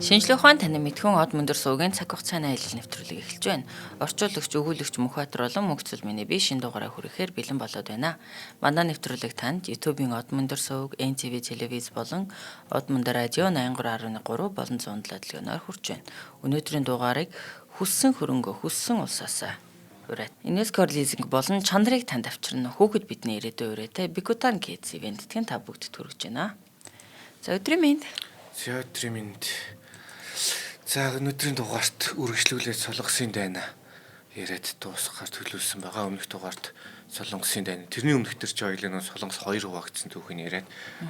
Шинжлэх ухаан таны мэдхүн од мөндөр суугийн цаг хугацааны аялал нэвтрүүлэг эхэлж байна. Орчуулагч, өгүүлэгч Мөнхбаатар болон Мөнхцөл миний би шинэ дугаараа хүрэхээр бэлэн болоод байна. Манай нэвтрүүлэг танд YouTube-ийн од мөндөр сувг, NTV телевиз болон од мөндөр радио 83.3 болон 107 дэлгэнээр хүрч байна. Өнөөдрийн дугаарыг хүссэн хөрөнгө, хүссэн улсаасаа ураад. UNESCO лизинг болон чанарыг танд авчирна. Хүүхэд бидний ирээдүйн ураатай Bikutan Kids ивент-ийн та бүгдэд хүргэж байна. За өдрийн мэнд. За өдрийн мэнд. За өнөөдрийн дугаарт үргэлжлүүлээд Солонгосын дайна яриад дуусгахаар төлөвлөсөн байгаа. Өмнөх дугаарт Солонгосын дайна. Тэрний өмнөх төр чи хоёулаа нөө Солонгос хоёр хуваагдсан түүхийг яриад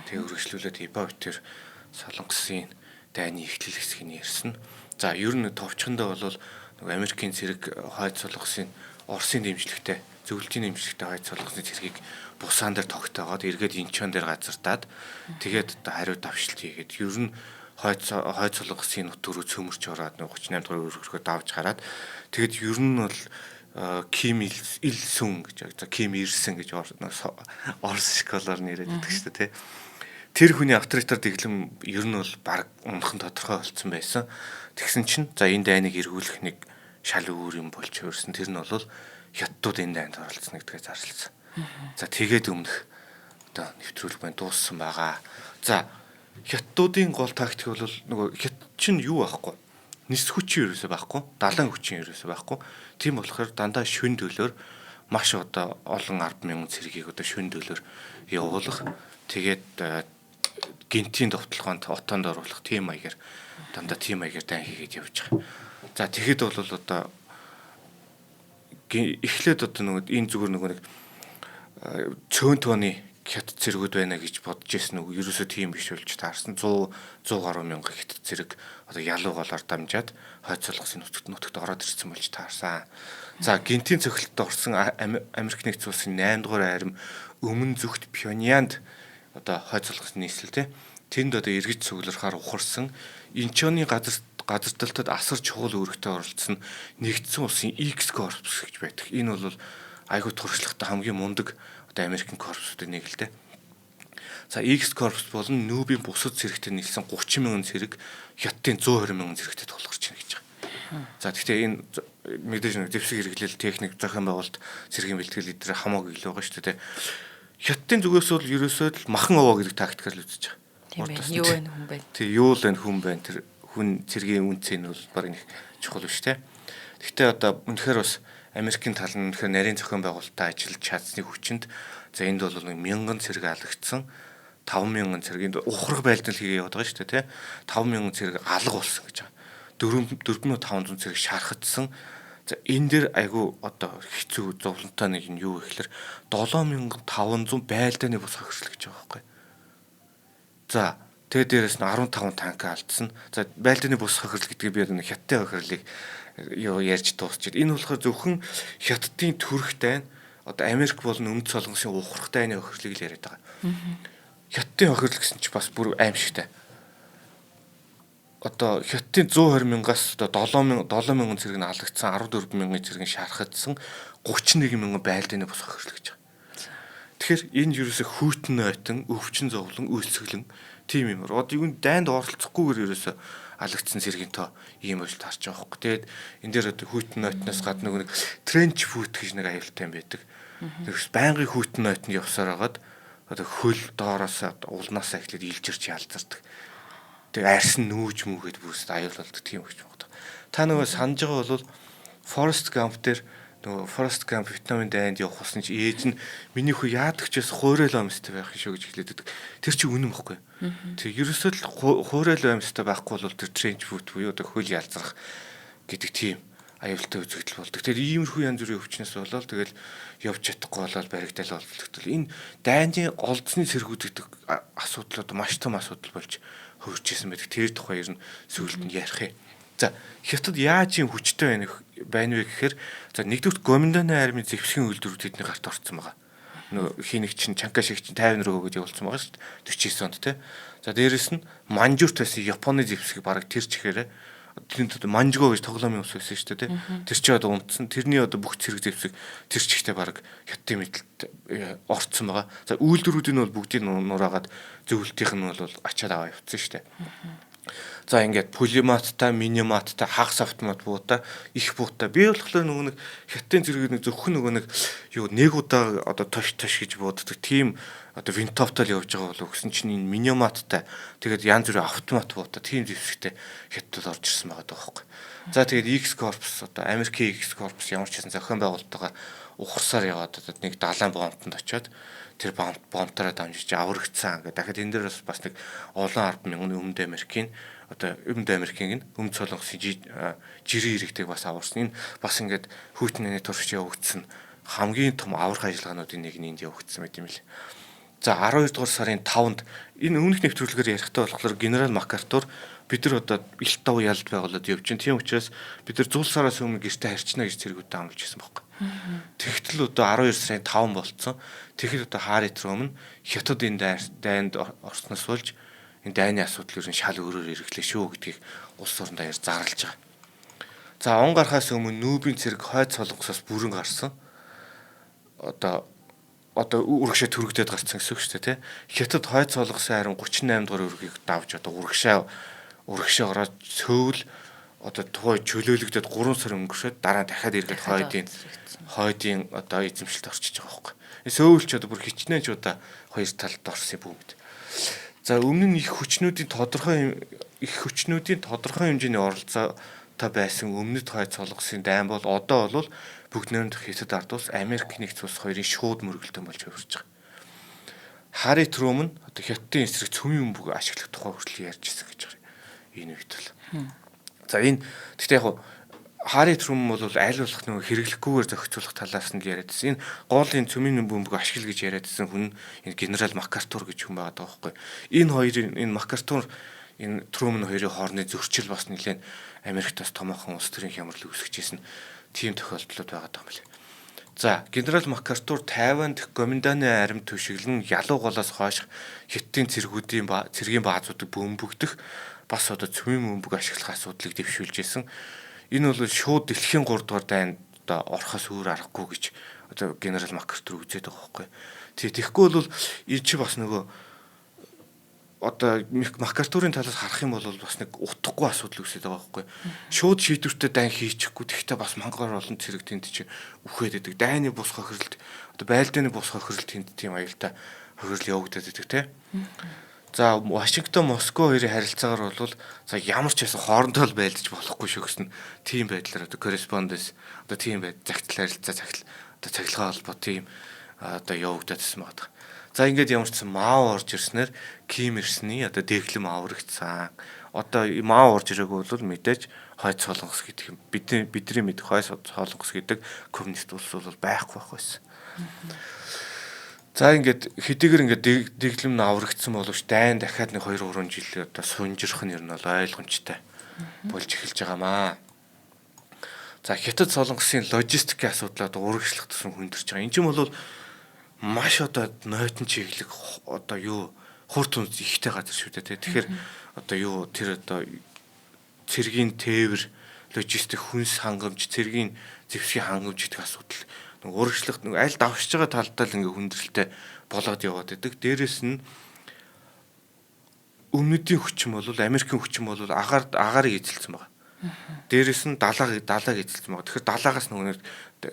тэгээ үргэлжлүүлээд Ибавтер Солонгосын дайны эхлэл хэсгийг ярьсан. За ер нь товчхондоо бол нөгөө Америкийн цэрэг хойд Солонгосын Оросын дэмжлэгтэй зөвлөлтийн дэмжлэгтэй хойд Солонгосын цэргийг Бусан дээр тогтоогоод эргээд Инчон дээр газардаад тэгээд одоо хариу давшилт хийгээд ер нь хойд Солонгосын нут руу цөмөрч ороод 38 дугаар өргөрхөө давж хараад тэгэд ер нь бол Ким Ил Сүн гэж за Ким Ирсэн гэж Орос школоор нэрэд байдаг шүү дээ тий. Тэр хүний авторитар дэглэм ер нь бол баг унах нь тодорхой болцсон байсан. Тэгсэн чинь за энэ дайныг эргүүлэх нэг шал өөр юм болж хувирсан. Тэр нь бол хятадууд энэ дайнд оролцсон гэдгээ зарласан. За тэгээд өмнөх одоо нэвтрүүлэг маань дууссан байгаа. За хятадуудын гол тактик бол нөгөө хятад чинь юу байхгүй. Нис хүчин ерөөсөө байхгүй, далайн хүчин ерөөсөө байхгүй. Тийм болохоор дандаа шүн төлөөр маш одоо олон 10,000 цэргийг одоо шүн төлөөр явуулах. Тэгээд гинтийн довтлогоонд отоонд оруулах тийм маягаар дандаа тийм маягаар дайн хийгээд явж байгаа. За тэгэхэд бол одоо эхлээд одоо нөгөө энэ зүгээр нөгөө нэг цөөн тооны хятад цэргүүд байна гэж бодож ирсэн үг ерөөсөө тийм биш болж таарсан. 100 100 гаруй мянган хятад цэрэг одоо ялуу голоор дамжаад хойд Солонгосын нутагт ороод ирсэн болж таарсан. За гинтийн цохилтод орсон Америк нэгдсэн улсын 8 дугаар арим өмнө зүгт Пхёньянд одоо хойд Солонгосын нийслэл те тэнд одоо эргэж цуглархаар ухарсан Инчоны газардалтад асар чухал үүрэгтэй оролцсон нэгдсэн улсын X корпус гэж байдаг. Энэ бол айгүй туршлагатай хамгийн мундаг одоо Америкийн корпусуудын нэг л дээ. За X корпус болон Нүүбийн бусад цэрэгтэй нийлсэн 30 мянган цэрэг Хятадын 120 мянган цэрэгтэй тулгарч байна гэж байгаа. За гэхдээ энэ мэдээж нэг зэвсэг хэрэглэл, техник, зохион байгуулалт, цэргийн бэлтгэл эдгээр хамаагүй илүү байгаа шүү дээ. Хятадын зүгээс бол ерөөсөө л махан овоо гэдэг тактикаар л үзэж байгаа. Тийм ээ. Юу вэ хүн бэ? Тий, юу л энэ хүн байна. Тэр хүн цэргийн үнцэн нь бол баг нэг чухал биш те. Гэхдээ одоо үнэхээр бас Америкийн тал нь үнэхээр нарийн зохион байгуулалтаа ажиллаж чадсны хүчинд за энд бол нэг мянган цэрэг алагдсан 5000 цэрэг энд ухрах байлдал хийгээ яваад байгаа шүү дээ тий 5000 цэрэг алга болсон гэж байгаа. 4500 цэрэг шархагдсан. За энэ дэр айгүй одоо хэцүү зовлонтой нэг нь юу гэхэлэр 7500 байлдааны бус хохирлоо гэж байгаа байхгүй. За тэгээ дээрэс нь 15 танк алдсан. За байлдааны бус хохирол гэдгийг би одоо хятадын хохирлыг юу ярьж дуусчих. Энэ болохоор зөвхөн хятадын төрөх дайн одоо Америк болон Өмнөд Солонгосын ухрах дайны хохирлыг л яриад байгаа. Хятадын хохирол гэсэн чи бас бүр аимшигтай. Одоо хятадын 120 мянгаас одоо 7000 цэрэг нь алагдсан, 14 мянган цэрэг нь шархагдсан, 31 мянган байлдааны бус хохирол гэж байгаа. Тэгэхээр энэ ерөөсө хүйтэн нойтон, өвчин зовлон, өлсгөлэн тийм юм. Одоо юу дайнд оролцохгүйгээр ерөөсө алагдсан цэргийн тоо ийм болж таарч байгаа хөөхгүй. Тэгээд энэ дээр одоо хүйтэн нойтноос гадна нэг тренч фут гэж нэг аюултай юм байдаг. Тэгээс байнгын хүйтэн нойтонд явсаар хагаад одоо хөл доороос улнаасаа эхлээд илжирч ялзардаг. Тэгээ арьс нь нүүж мүгээд бүрс аюул болдог тийм өгч байгаа. Та нөгөө санаж байгаа бол Forest Gump дээр нөгөө Forest Gump Вьетнамын дайнд явах болсон чи ээж нь миний хүү яадаг ч бас хуурай амьстай байх шүү гэж хэлээд байдаг. Тэр чи үнэн бохгүй. Тэг ерөөсөө л хуурай амьстай байхгүй бол тэр trench foot буюу одоо хөл ялзрах гэдэг тийм аюултай үзэгдэл болдог. Тэгэхээр иймэрхүү янз бүрийн өвчнөөс болоод тэгэл явж чадахгүй болоод баригдал болдог. Энэ дайны олдсны цэргүүд гэдэг асуудал одоо маш том асуудал болж хөрч исэн байдаг. Тэр тухай ер нь сүүлд нь ярих юм. За хятад яаж юм хүчтэй байна вэ гэхээр за нэгдүгürt Гоминданы армийн зэвсгийн үйлдвэрүүд тэдний гарт орцсон байгаа. Нөгөө хинэг чинь Чанка шиг чинь 50 рүү гэж явуулсан байгаа шүү дээ 49 онд те. За дээрэс нь Манжурт байсан Японы зэвсгийг бараг тэр чихээрээ тэнд одоо Манжго гэж тоглоомын ус байсан шүү дээ те. Тэр чи одоо унтсан. Тэрний одоо бүх цэрэг зэвсэг тэр чигтээ бараг хятадын мэдлэлд орцсон байгаа. За үйлдвэрүүдийн бол бүгдийг нураагаад зөвлөлтийнх нь бол ачаад аваа явцсан шүү дээ. За ингээд пулемёттай, миниматтай, хагас автомат буутай, их буутай. Би болохоор нөгөө нэг хятадын зэрэг нэг зөвхөн нөгөө нэг юу нэг удаа одоо тош тош гэж бууддаг тийм одоо винтовтой л явж байгаа болов гэсэн чинь энэ миниматтай, тэгээд янз бүрийн автомат буутай тийм зэвсэгтэй хятадд орж ирсэн байгаа байхгүй. За тэгээд X Corps, одоо Америкийн X Corps ямар ч гэсэн зохион байгуулалтаагаар ухарсаар яваад одоо нэг далайн бомбтонд очиод тэр бомбтаараа дамжиж аврагдсан. Ингээд дахиад энэ дээр бас нэг олон 10 мянган өмнөд Америкийн, одоо өмнөд Америкийн өмнөд Солонгосын жирийн иргэдийг бас аварсан. Энэ бас ингээд хүйтний туршиж явагдсан хамгийн том аврах ажиллагаануудын нэг нь энд явагдсан байт юм л. За, 12 дугаар сарын 5-нд энэ өмнөх нэвтрүүлгээр ярихдаа болохоор генерал Макартур бид нар одоо илт дав ялд байгуулад явж чинь. Тийм учраас бид нар зул сараас өмнө гэртээ харьчна гэж цэргүүдээ амлаж ирсэн байхгүй. Тэгтэл одоо 12 сарын 5 болцсон. Тэгэхэд одоо Харри Трумэн Хятад энэ дайнд орсноос болж энэ дайны асуудал ер нь шал өөрөөр эргэлээ шүү гэдгийг улс орон даяар зарлж байгаа. За, он гарахаас өмнө нүүбийн цэрэг хойд Солонгосоос бүрэн гарсан. Одоо урагшаа түрэгдээд гарсан гэсэн үг шүү дээ, тий. Хятад хойд Солонгосын харин 38 дугаар өргийг давж одоо урагшаа ороод Сөүл одоо тухай чөлөөлөгдөд 3 сар өнгөршөөд дараа нь дахиад эргээд хойдын одоо эзэмшилд орчиж байгаа байхгүй. Сөүл ч одоо бүр хичнээн ч удаа хоёр талд орсон юм бүүмэд. За, өмнө нь их хүчнүүдийн тодорхой хэмжээний оролцоотой байсан өмнөд хойд Солонгосын дайн бол одоо бол бүгд найрамдах Хятад ард улс, Америк нэгдсэн улс хоёрын шууд мөргөлтөн болж хувирч байгаа. Харри Трумэн одоо Хятадын эсрэг цөмийн бөмбөг ашиглах тухай хүртэл ярьж ирсэн гэж байгаа. Энэ үед бол. За, энэ гэхдээ яг Харри Трумэн бол аль болох нөгөө хэрэглэхгүйгээр зохицуулах талаас нь л яриад байсан. Энэ гол энэ цөмийн бөмбөг ашигла гэж яриад байсан хүн энэ генерал Макартур гэж хүн байгаа байхгүй. Энэ хоёрын, энэ Макартур, энэ Трумэн хоёрын хоорондын зөрчил бас нэлээд Америкт бас томоохон улс төрийн хямрал үүсгэж ирсэн тийм тохиолдлууд байгаа юм байна. За, генерал Макартур Тайванд Гоминданы арми түшиглэн ялуу голоос хойш Хятадын цэргийн баазуудыг бөмбөгдөх, бас одоо цөмийн бөмбөг ашиглах асуудлыг дэвшүүлж исэн. Энэ бол шууд дэлхийн 3 дугаар дайнд одоо орохоос өөр аргагүй гэж одоо генерал Макартур үзээд байгаа байхгүй. Тий, тэгэхгүй бол энэ чи бас нөгөө одоо Макартурын талаас харах юм бол бас нэг утгагүй асуудал үүсээд байгаа байхгүй. Шууд шийдвэртэй дайн хийчихгүй. Тэгэхдээ бас мангар олон цэрэг тэнд чи үхээд байдаг. Дайны бус хохирлт, одоо байлдааны бус хохирлт тэнд тийм аюултай хохирол явагдаад байдаг, тий. За, Вашингтон Москва хоёрын харилцаагаар бол за ямар ч байсан хоорондоо л байлдаж болохгүй шүү гэсэн тийм байдлаар одоо correspondence, одоо тийм байд загтал харилцаа, цагтал одоо цахилгаан холбоо тийм одоо явагдаад байсан байгаа. За, ингээд ямар ч сан Мао орж ирснээр Ким Ирсний одоо дэглэм аврагдсан. Одоо Мао орж ирээгүй бол мэдээж хойд Солонгос гэдэг юм. Бидний мэдэх хойд Солонгос гэдэг коммунист улс бол байхгүй байх байсан. За, ингээд хэдийгээр ингээд дэглэм нь аврагдсан боловч дайн дахиад нэг 2 3 жил одоо сунжирх нь ер нь бол ойлгомжтой болж эхэлж байгаамаа. За, Хятад Солонгосын логистикийн асуудлаад урагшлах тусам хүндэрч байгаа. Энэ чинь бол маш одоо нойтон чиглэг одоо юу хур тунц ихтэй газар шүү дээ. Тэгэхээр одоо юу тэр одоо цэргийн тээвэр, логистик, хүнс хангамж, цэргийн зэвсгийн хангамж гэдэг асуудал нэг урагшлах, нэг аль давшиж байгаа талдаа л ингээ хүндрэлтэй болоод яваад байдаг. Дээрэс нь өмнөдийн хүчин бол, Америкийн хүчин бол агаарыг эзэлсэн байгаа. Дээрэс нь далааг эзэлсэн байгаа. Тэгэхээр далаагаас нөгөө нэг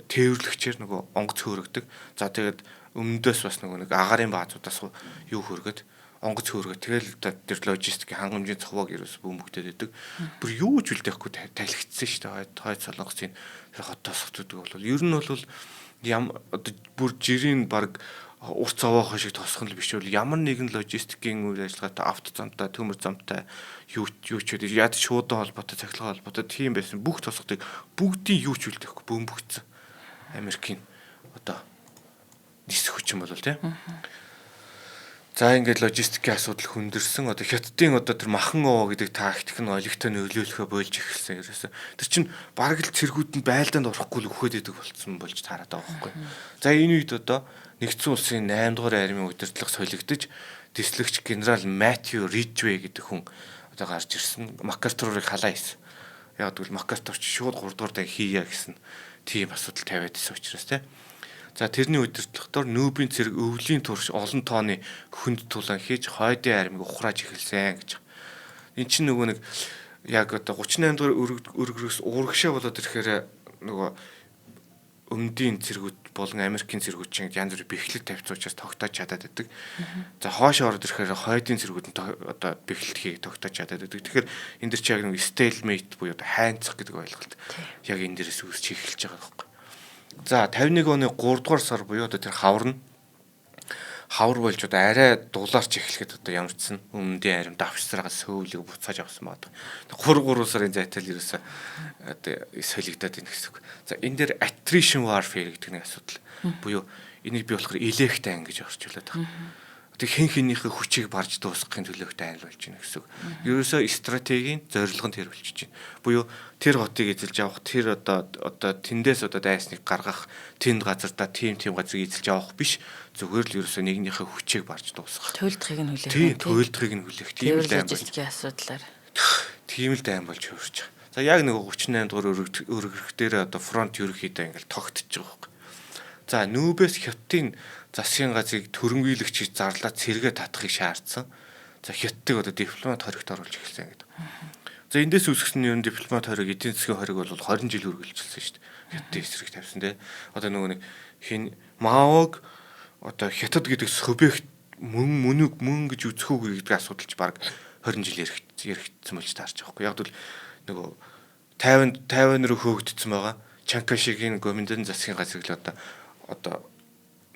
тээвэрлэгчээр нөгөө онгоц хөөрөгдөг. За, тэгээд өмнөдөөс бас нөгөө нэг агаарын баазуудаас юу хөргөд, онгоц хөөргөө, тэгэл тэр логистикийн хангамжийн цовоог ерөөс бөмбөгдөд байдаг. Бүр юу ч үлдээхгүй талхицсан шүү дээ. Хойд Солонгосын тэр хот тосгодог бол ер нь бол ям одоо бүр жирийн баг урт зовоох шиг тосгон л биш бол ямар нэгэн логистикийн үйл ажиллагаатай, авто замтай, төмөр замтай, юу юу ч үгүй яад шуудан холбоотой, цахилгаан холбоотой тийм байсан бүх тосгодыг бүгдийн юу ч үлдээхгүй бөмбөгдсөн. Америкийн одоо нисэх хүчин бол, тийм. За, ингээд логистикийн асуудал хүндэрсэн. Одоо Хятадын одоо тэр махан овоо гэдэг тактик нь олигтой нөлөөлөхөө болж эхэлсэн. Ерөөсө тэр чинь бараг л цэргүүд нь байлдаанд орохгүй л үхээд идэг болцсон болж таарад байгаа байхгүй. За, энэ үед одоо нэгдсэн улсын 8 дугаар армийн удирдлага солигдож дислэгч генерал Матью Риджвей гэдэг хүн одоо гарч ирсэн. Макартурыг халаа хийсэн. Яг гэвэл Макартур ч шууд 3 дугаар дан хийя гэсэн тийм асуудал тавиад ирсэн учраас, тийм. За, тэрний удирдлагаар нүүбийн цэрэг өвлийн турш олон тооны хүнд тулаан хийж хойдын армийг ухрааж эхэлсэн гэж. Эн чинь нөгөө нэг яг одоо 38 дугаар өргөрөөс урагшаа болоод ирэхээр нөгөө өмдийн цэргүүд болон Америкийн цэргүүд чинь янз бүрийн бэхлэл тавьсан учраас тогтоож чадаад байдаг. За хоошоо ороод ирэхээр хойдын цэргүүд нь одоо бэхлэлт хийх тогтоож чадаад байдаг. Тэгэхээр энэ дэр чи яг нэг stalemate буюу одоо хайнцах гэдэг ойлголт яг энэ дээрээс үүсч эхэлж байгаа байхгүй. За 51 оны 3 дугаар сар буюу одоо тэр хавар нь хавар болж одоо арай дулаарч эхлэхэд одоо ямар ч сан өмнөдийн арим давчсараа сөүлийг буцааж авсан байгаа. 3 3 сарын зайтай л ерөөсө одоо солигдоод байна гэсэн үг. За энэ дээр attrition warfare гэдэг нэг асуудал буюу энийг би болохоор илэхтэй ан гэж орчуулад байгаа. Тэг хэн хэнийхээ хүчийг барж дуусгахын төлөөхтэй айл болж байна гэсэн үг. Ерөөсөө стратегийн зорилго нь тэр болчихж байна. Буюу тэр хотыг эзэлж авах, тэр одоо тэндээс одоо дайсныг гаргах, тэнд газардаа тийм газрыг эзэлж авах биш. Зүгээр л ерөөсөө нэгнийхээ хүчийг барж дуусгах. Туйлдахыг нь хүлээх. Тийм, туйлдахыг нь хүлээх. Тийм л дайн болж. Асуудлаар. Тийм л дайн болж хөрч байгаа. За яг нэг 38 дугаар өргөх дээр одоо фронт ерөнхийдөө ингээл тогтчих байгаа байхгүй. За нүүбээс хятадын засгийн газрыг төрөнгөйлөгч гэж зарлаад цэргээ татахыг шаардсан. За хятадыг одоо дипломат хоригт оруулж эхэлсэн гэдэг. За эндээс үүсгэсэн нь ер нь дипломат хориг, эдийн засгийн хориг бол 20 жил үргэлжилсэн шүү дээ. Хятадын эсрэг тавьсан тий. Одоо нөгөө нэг хин Маог одоо хятад гэдэг субъект мөн мөн гэж үзэх үгүй гэдэг асуудал ч баг 20 жил яригдсан болж таарч байгаа байхгүй. Яг л нөгөө 50 руу хөөгдсөн байгаа. Чанкашигийн Гоминдан засгийн газрыг л одоо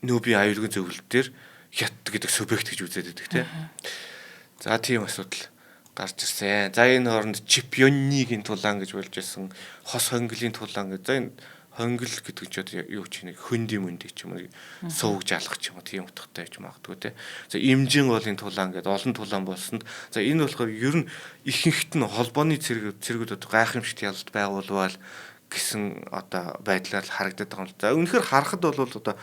нүүбийн аюулгүй зөвлөлт дээр хятад гэдэг субъект гэж үзээд байдаг тийм. За тийм асуудал гарч ирсэн. За энэ хооронд Чипьоннигийн тулаан гэж болж исэн, хос хонглын тулаан гэж. За энэ хонгил гэдэг чинь одоо юу ч нэг хөндөм мөндий ч юм уу сувг жалах ч юм уу тийм утгатай байж магадгүй те. За имжин голын тулаан гэдэг олон тулаан болсонд за энэ болохоор ер нь ихэнхт нь холбооны цэргүүд одоо гайхамшигт ялалт байгуулвал гэсэн одоо байдлаар л харагдаад байгаа юм. За үнэхээр харахад бол одоо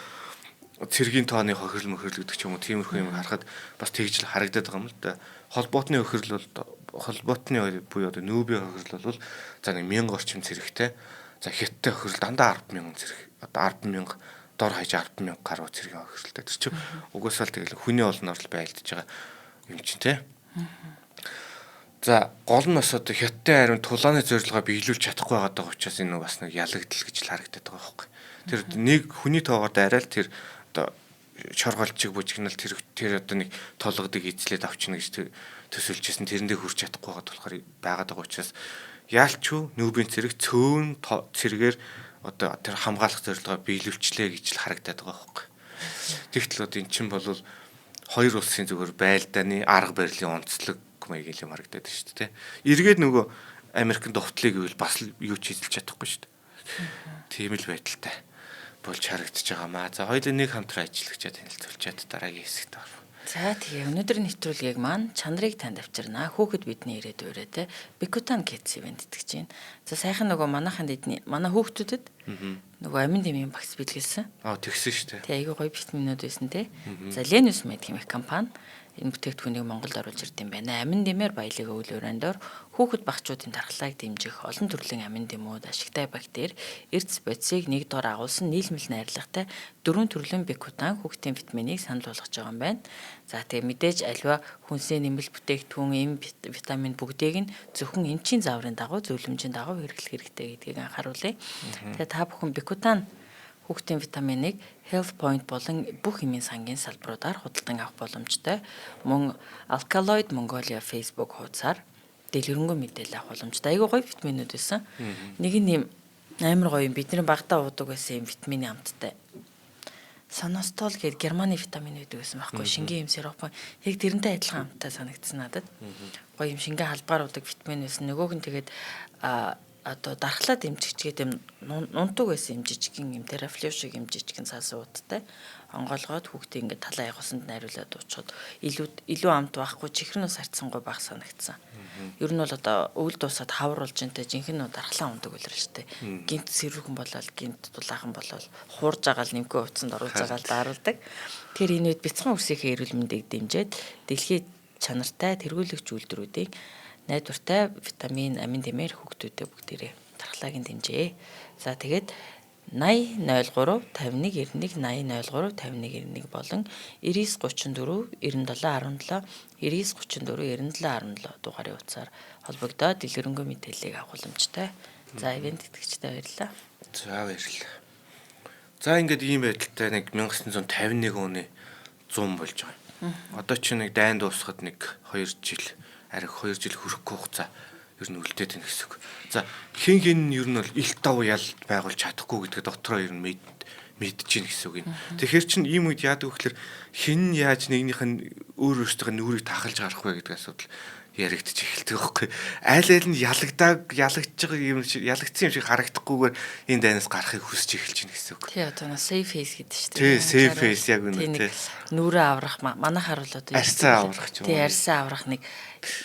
цэргийн тооны хохирол мохирол гэдэг ч юм уу тиймэрхүү юм харахад бас тэгж л харагдаад байгаа юм л да. Холбоотны хохирол бол холбоотны буюу одоо нүүбийн хохирол бол за нэг 1000 орчим цэрэгтэй. За хятадтай хохирол дандаа 10,000 цэрэг одоо 10,000 дор хаяж 10,000 гаруй цэргийн хохиролтой. Тэр чинь угаасаа л тэгэл хүний олноор л байлдаж байгаа юм чинь те. За гол нь бас одоо хятадын харин тулааны зорилгоо биелүүлж чадахгүй байгаа учраас энэ бас нэг ялагдал гэж л харагдаад байгаа байхгүй. Тэр нэг хүний тоогоор арай л тэр одоо шоргоолчиг бужигнал тэр одоо нэг толгодыг эзлээд авчна гэж төсөөлжсэн тэрэндээ хүрч чадахгүй байгаад болохоор байгаад байгаа учраас яалчгүй нүүбийн цэрэг цөөн цэргээр одоо тэр хамгаалах зорилгоо биелүүлчлээ гэж л харагдаад байгаа байхгүй. Тэгтэл одоо эн чинь бол хоёр улсын зүгээр байлдааны арга барилын онцлог маяг юм харагдаад байна шүү дээ. Эргээд нөгөө Америкийн довтлыг гэвэл бас юу ч эзэлж чадахгүй шүү дээ. Тийм л байдалтай болж харагдаж байгаамаа. За хоёулаа нэг хамтран ажиллагчаа танилцуулчаад дараагийн хэсэгт оров. За тэгээ өнөөдрийн нэвтрүүлгийг маань чанарыг танд авчирнаа. Хүүхэд бидний ирээд өрөө те. Bikutan Kids event гэж байна. За сайхан нөгөө манайхан эдний манай хүүхдүүдэд нөгөө амин дэмийн багц бэлгэлсэн. Аа тэгсэн шүү дээ. Тэг айгүй гоё витаминууд байсан те. За Lenus Med хэмээх компани энэ бүтээгдэхүүнийг Монголд оруулж ирд юм байна. Амин дэмээр баялаг өвөл өрөөндөр хүүхэд багчуудын тархлааг дэмжих олон төрлийн амин дэмүүд, ашигтай бактери, эрдэс бодисыг нэг дор агуулсан нийлмэл найрлагатай дөрвөн төрлийн бикутан хүүхдийн витаминыг санал болгож байгаа юм байна. За тэгээ мэдээж альва хүнсний нэмэлт бүтээгдэхүүн, эм витамин бүгдийг нь зөвхөн эмчийн зааврын дагуу зөвлөмжийн дагуу хэрэглэх хэрэгтэй гэдгийг анхааруулъя. Тэгээ та бүхэн бикутан хүүхдийн витаминыг Health Point болон бүх эмийн сангийн салбаруудаар худалдан авах боломжтой. Мөн Alkaloid Mongolia Facebook хуудасаар дэлгэрэнгүй мэдээлэл авах боломжтой. Айгүй гоё витаминууд байсан. Нэг нь юм амар гоё юм бидний багадаа уудаг байсан юм витамины амттай. Соностол гэдэг Германы витамин байдаг байсан байхгүй шингэн юм сироп яг тэрнтэй адилхан амттай санагдсан надад. Гоё юм шингэн халбаар уудаг витамин байсан. Нөгөөх нь тэгээд одоо дархлаа дэмжигчгээд юм нунтаг байсан юм жижигэн юм терафлю шиг юм жижигэн цаас уудтай онгоолгоод хүүхдээ ингээд талаа ягуулсанд найруулад уучхад илүү амт байхгүй чихрэнээс харцсангүй байх санагдсан. Ер нь бол одоо өвөл дуусаад хавар болж энтэй жинхэнэ дархлаа ундаг үлрэл штэ. Гинт сэрүүхэн болоод гинт дулаахан болоод хуурж байгаа л нэмгүй хувцсанд оруулж байгаа л даруулдаг. Тэгэхээр энэ үед бяцхан үсийнхээ эрүүл мэндийг дэмжиж дэлхийд чанартай тэргүүлэгч үйлдвэрүүдийн найдвартай витамин, амин дэмээр хүүхдүүдэд бүгдээрээ дархлааг нь дэмжээ. За тэгээд 80 03 51 91 80 03 51 91 болон 99 34 97 17 99 34 97 17 дугаарын утсаар холбогдоод дэлгэрэнгүй мэдээллийг авах боломжтой. За ивент тэтгэгчтэй баярлалаа. За баярлалаа. За ингээд ийм байдалтай нэг 1951 оны 100 болж байгаа юм. Одоо чи нэг дайн дуусахад нэг 2 жил, арай 2 жил хүрэхгүй хугацаа ер нь үлдээд байна гэсэн үг. За хин хин нь ер нь бол илт давуу ял байгуулж чадахгүй гэдгээ дотроо ер нь мэдж гин гэсэн үг юм. Тэгэхээр чин ийм үед яадаг вэ гэхээр хин яаж нэгнийх нь өөр өөртөө нүрийг тахалж гарах вэ гэдэг асуудал яригдчих эхэлдэг байхгүй. Айл айл нь ялагдаж байгаа юм шиг ялагдсан юм шиг харагдахгүйгээр энэ дайнаас гарахыг хүсэж эхэлж байна гэсэн үг. Тий, одоо на safe face гэдэг шүү дээ. Тий, safe face яг үнэ тий. Нүрээ аврах манайхаар бол одоо арьсаа аврах ч юм уу. Тий, арьсаа аврах нэг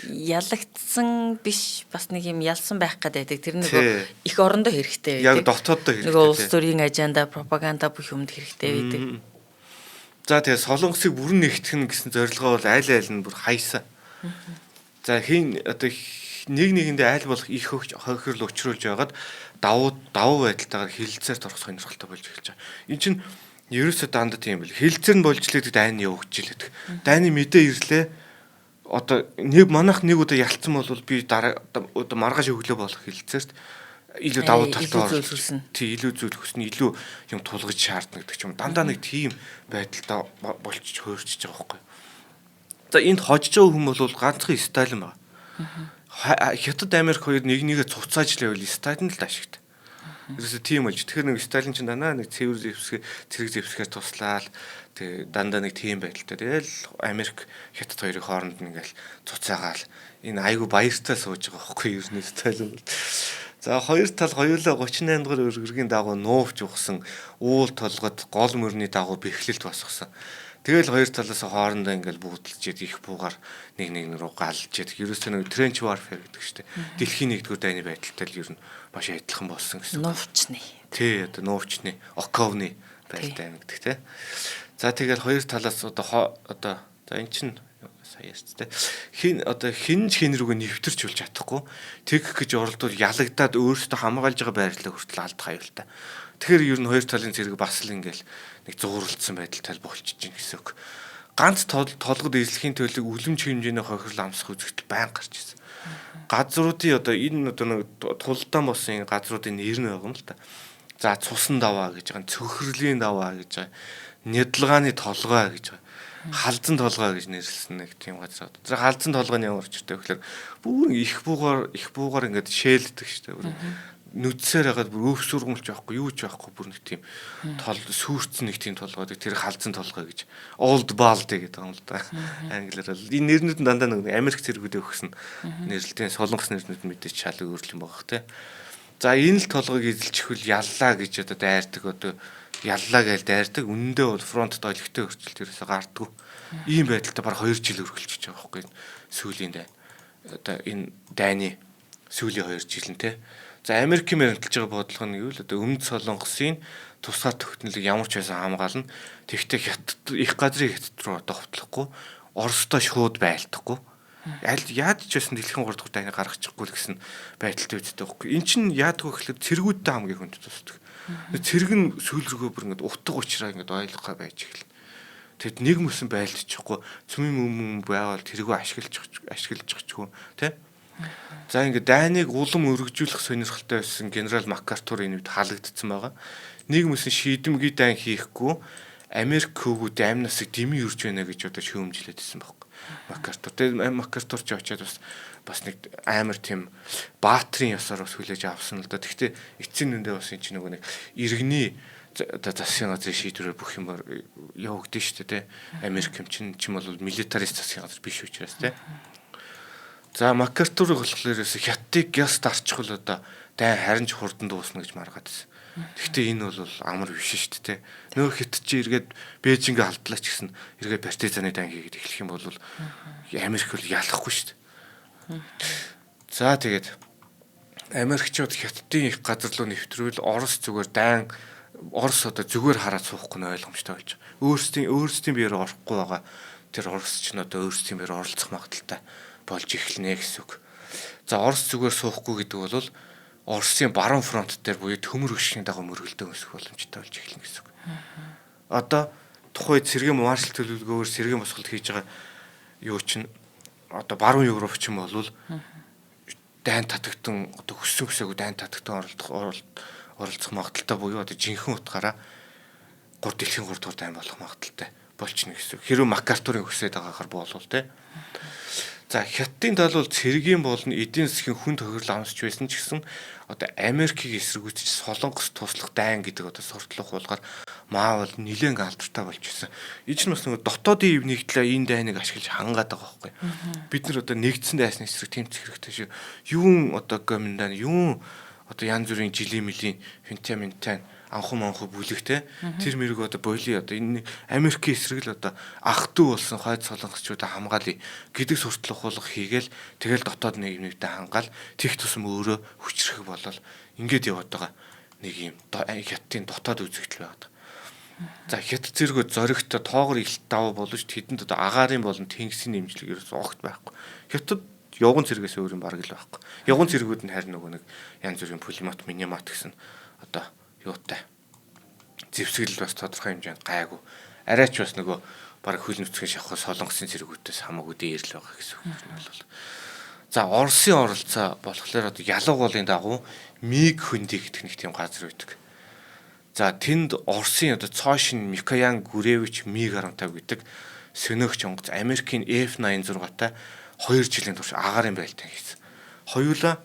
ялагдсан биш бас нэг юм ялсан байх гэдэг. Тэр нөгөө их орондоо хэрэгтэй байдаг. Яг дотооддоо хэрэгтэй. Нөгөө улс төрийн аженда, пропаганда бүх юмд хэрэгтэй байдаг. За тэгээ Солонгосыг бүрэн нэгтгэх нь гэсэн зорилгоо бол айл айл нь бүр хайсан. За хин одоо нэг нэгэндээ айл болох их хохирол учруулж байгаад давуу давуу байдалтайгаар хилэлцээр торох сонирхолтой болж эхэлж байгаа. Энд чинь ерөөсөө дандаа тийм бил. Хилэлцээр нь болж лээдэг дайн явагдаж лээдэг. Дайны мэдээ ирлээ. Одоо нэг манайх нэг удаа ялцсан бол би дараа одоо маргааш өглөө болох хилэлцээрт илүү давуу талтай зүйл хүснэ. Тий, илүү зүйл хүснэ, илүү юм тулгаж шаардна гэдэг ч юм. Дандаа нэг тийм байдалтай болчих хуурчиж байгаа байхгүй. За энд хожиж байгаа хүн бол ганцхан Сталин байна. Хятад Америк хоёр нэг нэгэ цуцааж лээвэл Сталин л ашигт. Ерөөсө тийм болж. Тэгэхээр нэг Сталин ч дандаа нэг цэвэр зэвсгээ цэрэг зэвсгээр туслаал. Тэгээ дандаа нэг тийм байдалтай. Тэгэл Америк Хятад хоёрын хооронд нь ингээл цуцаагаал энэ айгу баяртай сууж байгаа байхгүй юу ер нь Сталин бол. За хоёр тал хоёулаа 38 дугаар өргөргийн дагуу нуувч ухсан уул толгод гол мөрний дагуу бэхлэлт босгосон. Тэгэл хоёр талаас хоорондоо ингээл буудалж ид их буугаар нэг нэг рүү галж ид. Ерөөсөө нэг trench warfare гэдэг чинь дэлхийн нэгдүгээр дайны байдалтай л ер нь маш адилхан болсон гэсэн. Нуувчны. Тий, одоо нуувчны, оковны байдалтай гэдэг тий. За тэгэл хоёр талаас одоо одоо за эн чинь сая ярьц тий. Хин одоо хин ч хин рүүгээ нэвтэрч болж чадахгүй. Тэгэх гэж оролдвол ялагдаад өөрсдөө хамгаалж байгаа байрлалаа хүртэл алдах аюултай. Тэгэхээр ер нь хоёр талын зэрэг бас л ингээл нэг зууралдсан байдалтай болчихж гин гэсэн үг. Ганц толгод эзлэхийн төлөг үлэмж хэмжээний хохирол амсах үзэгдэл байнга гарч ирсэн. Газруудын одоо энэ одоо нэг тулдаан болсон газруудын нэр нь байгаа юм л та. За цусан даваа гэж байгаа, цөхрөлийн даваа гэж байгаа, нядалгааны толгой гэж байгаа, халзан толгой гэж нэрлсэн нэг тийм газар. За халзан толгойн ямар учиртай вэ гэхээр бүр их буугаар ингээд шээлддэг шүү дээ. Нүдсээр хагаад бүр өвс сургамлч байхгүй юу ч байхгүй бүр нэг тийм тол сүрцэн нэг тийм толгой тэр халзан толгой гэж old bald гэдэг юм л да англиар бол энэ нэрнүүд нь дандаа нэг Америк цэргүүдээ өгсөн нэрлэлтийн солонгос нэрнүүд нь мэдээж шал өөр юм байгаа хэ. За энэ л толгойг эзэлчихвэл яллаа гэж одоо дайрдаг одоо яллаа гэж дайрдаг үнэндээ бол фронтод олигтой хөрчлөлт ерөөсө гардггүй. Ийм байдалтай баг 2 жил үргэлжлэж байгаа байхгүй сүүлийн дайн. Одоо энэ дайны сүүлийн 2 жил нь те. За Америкийн баримталж байгаа бодлого нь гэвэл одоо Өмнөд Солонгосын тусгаар тогтнолыг ямар ч байсан хамгаална. Тэгэхдээ Хятад их газрын Хятад руу одоо ховтлохгүй, Оростой шууд байлдахгүй. Аль яаж ч байсан дэлхийн 3 дахь дайныг гаргачихгүй л гэсэн байдалтай үстэй байхгүй. Эн чинь яадаг вэ гэхээр цэргүүдтэй хамгийн хүнд тусдаг. Цэрэг нь сүүл рүүгээ бүр ингээд утга учраа ингээд ойлгохоо байж эхэлнэ. Тэгэд нэг мөсөн байлдчихгүй, цөмийн мөм байгаал тэргүү ашиглаж тий. За ингээд дайныг улам өргөжүүлэх сонирхолтой байсан генерал Макартур энэ үед халагдсан байгаа. Нэг мөсөн шийдэмгий дайн хийхгүй Америк хөөгүүдийн амь насыг дэмий юрж байна гэж одоо шүүмжлээд ирсэн байхгүй. Макартур. Тэгээд Макартур ч очиад бас нэг амар тийм баатрын ёсоор бас хүлээж авсан л да. Тэгэхдээ эцсийн нүндээ бас энэ чинь нөгөө нэг иргэний одоо засгийн газрын шийдвэрээр бүх юм явагдана шүү дээ, тэ. Америк юм чинь бол милитарист засгийн газар биш учраас, тэ. За Макартур болохоор ерөөсө Хятадыг гяс дарчихвал одоо дайн харин ч хурдан дуусна гэж маргаад байсан. Гэхдээ энэ бол амар биш шүү дээ. Нөө Хятад чи эргээд Бээжингээ алдлаа ч гэсэн эргээд партизаны дайн хийгээд эхлэх юм бол Америк бол ялахгүй шүү дээ. За тэгээд Америкчууд Хятадын их газар руу нэвтрүүл Орос зүгээр дайн Орос одоо зүгээр хараад суухгүй нь ойлгомжтой болж байгаа. Өөрсдийн биеэр орохгүй байгаа тэр Орос ч н одоо өөрсдийн биеэр оролцох магадaltaй болж эхэлнэ гэсэн үг. За Орос зүгээр суухгүй гэдэг бол Оросын баруун фронт дээр буюу төмөр хөшгийн дагуу мөргөлдөө өсөх боломжтой болж эхэлнэ гэсэн үг. Одоо тухайн цэргийн маршал төлөвлөгөөр цэргийн босголт хийж байгаа юу чинь одоо баруун Европ ч юм бол дайн татагтан одоо хүссэн хүсээгүй дайн татагтан оролцох магадaltaй буюу одоо жинхэнэ утгаараа 3 дэлхийн 3 дугаар дайн болох магадaltaй болчихно гэсэн. Хэрвээ МакАртурын хүсээд байгаагаар болвол те. За Хятадын тал бол цэргийн болон эдийн засгийн хүн тохирол амсч байсан ч гэсэн одоо Америкийг эсэргүүцэж Солонгос туслах дайн гэдэг одоо суртлах хуулгаар Маа бол нилээн алдартай болж ирсэн. Энэ ч бас нөгөө дотоодын ив нэгдлээ энэ дайныг ашиглаж хангаад байгаа байхгүй. Бид нар одоо нэгдсэн дайсны эсрэг тэмцэх хэрэгтэй шүү. Юун одоо гоминдан юун одоо янз бүрийн жилийн мөлийн финтаминтан анху манху бүлэгтэй тэр мэрэг одоо боли одоо энэ Америкийн эсрэг л одоо ах トゥ болсон хойд солонгосчуудаа хамгаалъя гэдэг суртал ухуулга хийгээл тэгэл дотоод нэг нэгдээ хангаал тех тусам өөрөө хүчрэх болол ингээд яваад байгаа нэг юм Хятадын дотоод үзэгдэл байгаад. За Хятад зэрэг зоригтой тоогоор илт давуу боловч тэдэнд одоо агаарын болон тэнгисийн нэмжлэг ерөөс огт байхгүй. Хятад явган цэргээс өөр юм бараг л байхгүй. Явган цэргүүд нь харин нөгөө нэг янз бүрийн пулемот, минимат гэсэн одоо юутай зэвсэгэл бас тодорхой хэмжээнд гайгүй. Арайч бас нөгөө бараг хөл нүцгэн шавах солонгосын цэргүүдээс хамаагүй дээр л байгаа гэсэн үг нь бол. За Оросын оролцоо болохоор одоо ялуу голын дагуу Миг хөндөй гэдэг нэг тийм газар байдаг. За тэнд Оросын одоо Цоошин Микоян Гүревич Миг 15 гэдэг сөнөөгч онгоц Америкийн F-86-тай 2 жилийн турш агаарын байлдаан хийсэн. Хоёулаа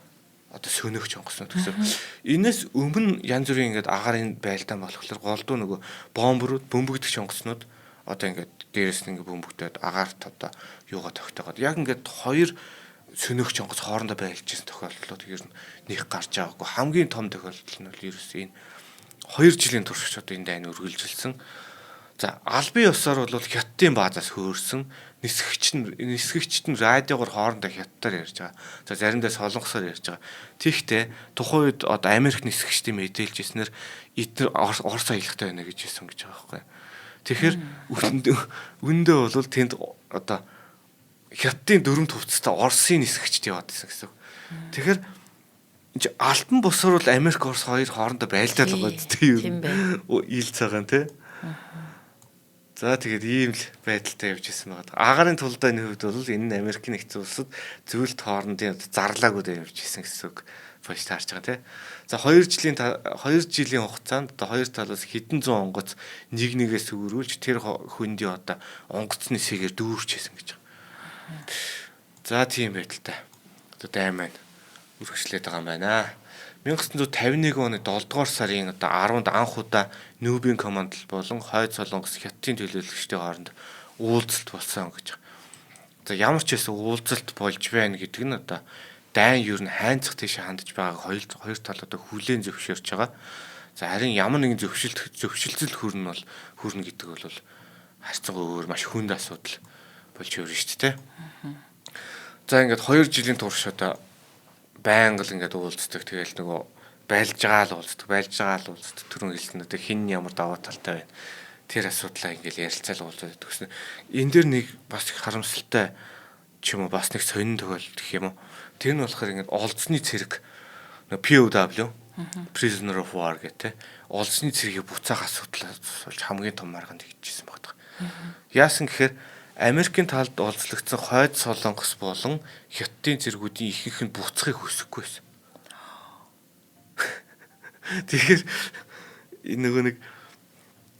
одоо сөнөөгч онгоцнууд гэсэн. Энээс өмнө янз бүрийн ингээд агаарын байлдаан болохоор голдуу нөгөө бомбрууд, бөмбөгдөгч онгоцнууд одоо ингээд дээрээс нь ингээд бөмбөгдөөд агаарт одоо юугаа тогтоогоод яг ингээд хоёр сөнөөгч онгоц хоорондоо байлж ирсэн тохиолдлууд ер нь нэг гарч байгаагүй. Хамгийн том тохиолдол нь бол ерөөс энэ 2 жилийн турш одоо энэ дайн үргэлжилсэн. За албан ёсоор бол Хятадын баазаас хөөрсөн нисгэгчд нь радиогоор хоорондоо хятадаар ярьж байгаа. За заримдаа солонгосоор ярьж байгаа. Тэгэхдээ тухайн үед одоо Америк нисгэгчдийн мэдээлж ирснээр эдгээр Орос аялахтай байна гэж хэлсэн гэж байгаа байхгүй. Тэгэхээр үндэ бол тэнд одоо Хятадын дөрөв төвцтэй Оросын нисгэгчд яваад байсан гэсэн. Тэгэхээр энэ альбан бусаар бол Америк Орос хоёр хоорондоо байлдаад байгаа зү юм. Ил цагаан тий. За тэгээд ийм л байдалтай явж исэн байгаа. Агарын тулдааны хувьд бол энэ нь Америкийн нэгдсэн улсад зөвлөлт хоорондын зарлаагүй явж исэн гэсэн үг болж таарч байгаа тий. За 2 жилийн хугацаанд одоо хоёр талаас хэдэн зуун онгоц нэг нэгээс өрүүлж тэр хөндий одоо онгоцны сэгээр дүүрч исэн гэж байгаа. За тийм байдалтай. Одоо дайн маань үргэлжлээд байгаа юм байна. 1951 оны 7 дугаар сарын одоо 10-нд анх удаа Нүүбийн командл болон Хойд Солонгос Хятадын төлөөлөгчдийн хооронд уулзалт болсон гэж. За ямар ч байсан уулзалт болж байна гэдэг нь одоо дайн ер нь хайнцах тийш хандж байгааг хоёр тал одоо хүлээн зөвшөөрч байгаа. За харин ямар нэгэн зөвшөлтсөл хүрнэ бол хүрнэ гэдэг бол харьцангуй өөр маш хүнд асуудал болж өрнө шүү дээ. За ингээд 2 жилийн турш одоо байнга л ингээд уулздаг. Тэгэл нөгөө байлж байгаа л уулздаг, байлж байгаа л уулздаг. Түрүүн хэлсэн одоо хин ямар даваа талтай байна. Тэр асуудлаа ингээд ярилцаал уулзаад байдаг гэсэн. Энэ дэр нэг бас их харамсалтай ч юм уу бас нэг сонин тохиолдол гэх юм уу. Тэр нь болохоор ингээд олзны цэрэг POW Prisoner of War гэх те. Олзны цэргийг буцаах асуудал болж хамгийн том маргаанд хийжсэн байдаг. Яасан гэхээр Америкийн талд олзлогдсон Хойд Солонгос болон Хятадын цэргүүдийн ихэнх нь буцахыг хүсэхгүй байсан. Тэгэхээр нөгөө нэг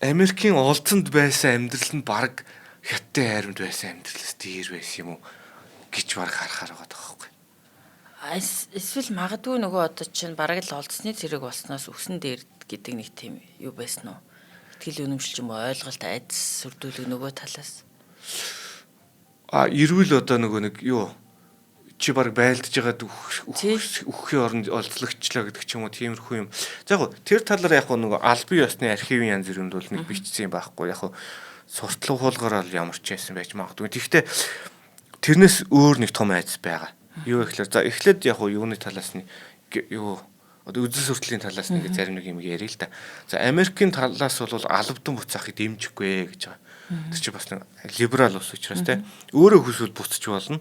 Америкийн олзонд байсан амьдрал нь бараг Хятадын хайрамд байсан амьдралаас дээр байсан юм уу гэж бараг харахаар байгаа байхгүй. Эсвэл магадгүй нөгөө одоо чинь бараг л олзсны цэрэг болсноос өсөн дээр гэдэг нэг тийм юу байсан уу? Итгэл үнэмшил ч юм уу ойлголт айдас сүрдүүлэг нөгөө талаас. А эрүүл одоо нөгөө нэг юу чи баг байлдаж байгаад үхэхийн оронд олзлогчлоо гэдэг ч юм уу тиймэрхүү юм. За яг тэр талаар яг нөгөө албан ёсны архивын янз бүрөнд бол нэг бичсэн юм байхгүй. Яг суртлах хуулгаар бол ямар ч байсан байж магадгүй. Тэгэхдээ тэрнээс өөр нэг том айдас байгаа. Юу гэхээр за эхлээд яг юуны талаас нь юу одоо үзэл сурталчилын талаас нэг зарим нэг юм ярил л да. За Америкийн талаас бол албадан буцаахыг дэмжихгүй гэж байгаа. Тэр чинь бас нэг либерал улс учраас те. Өөрөө хүсвэл буцаж болно.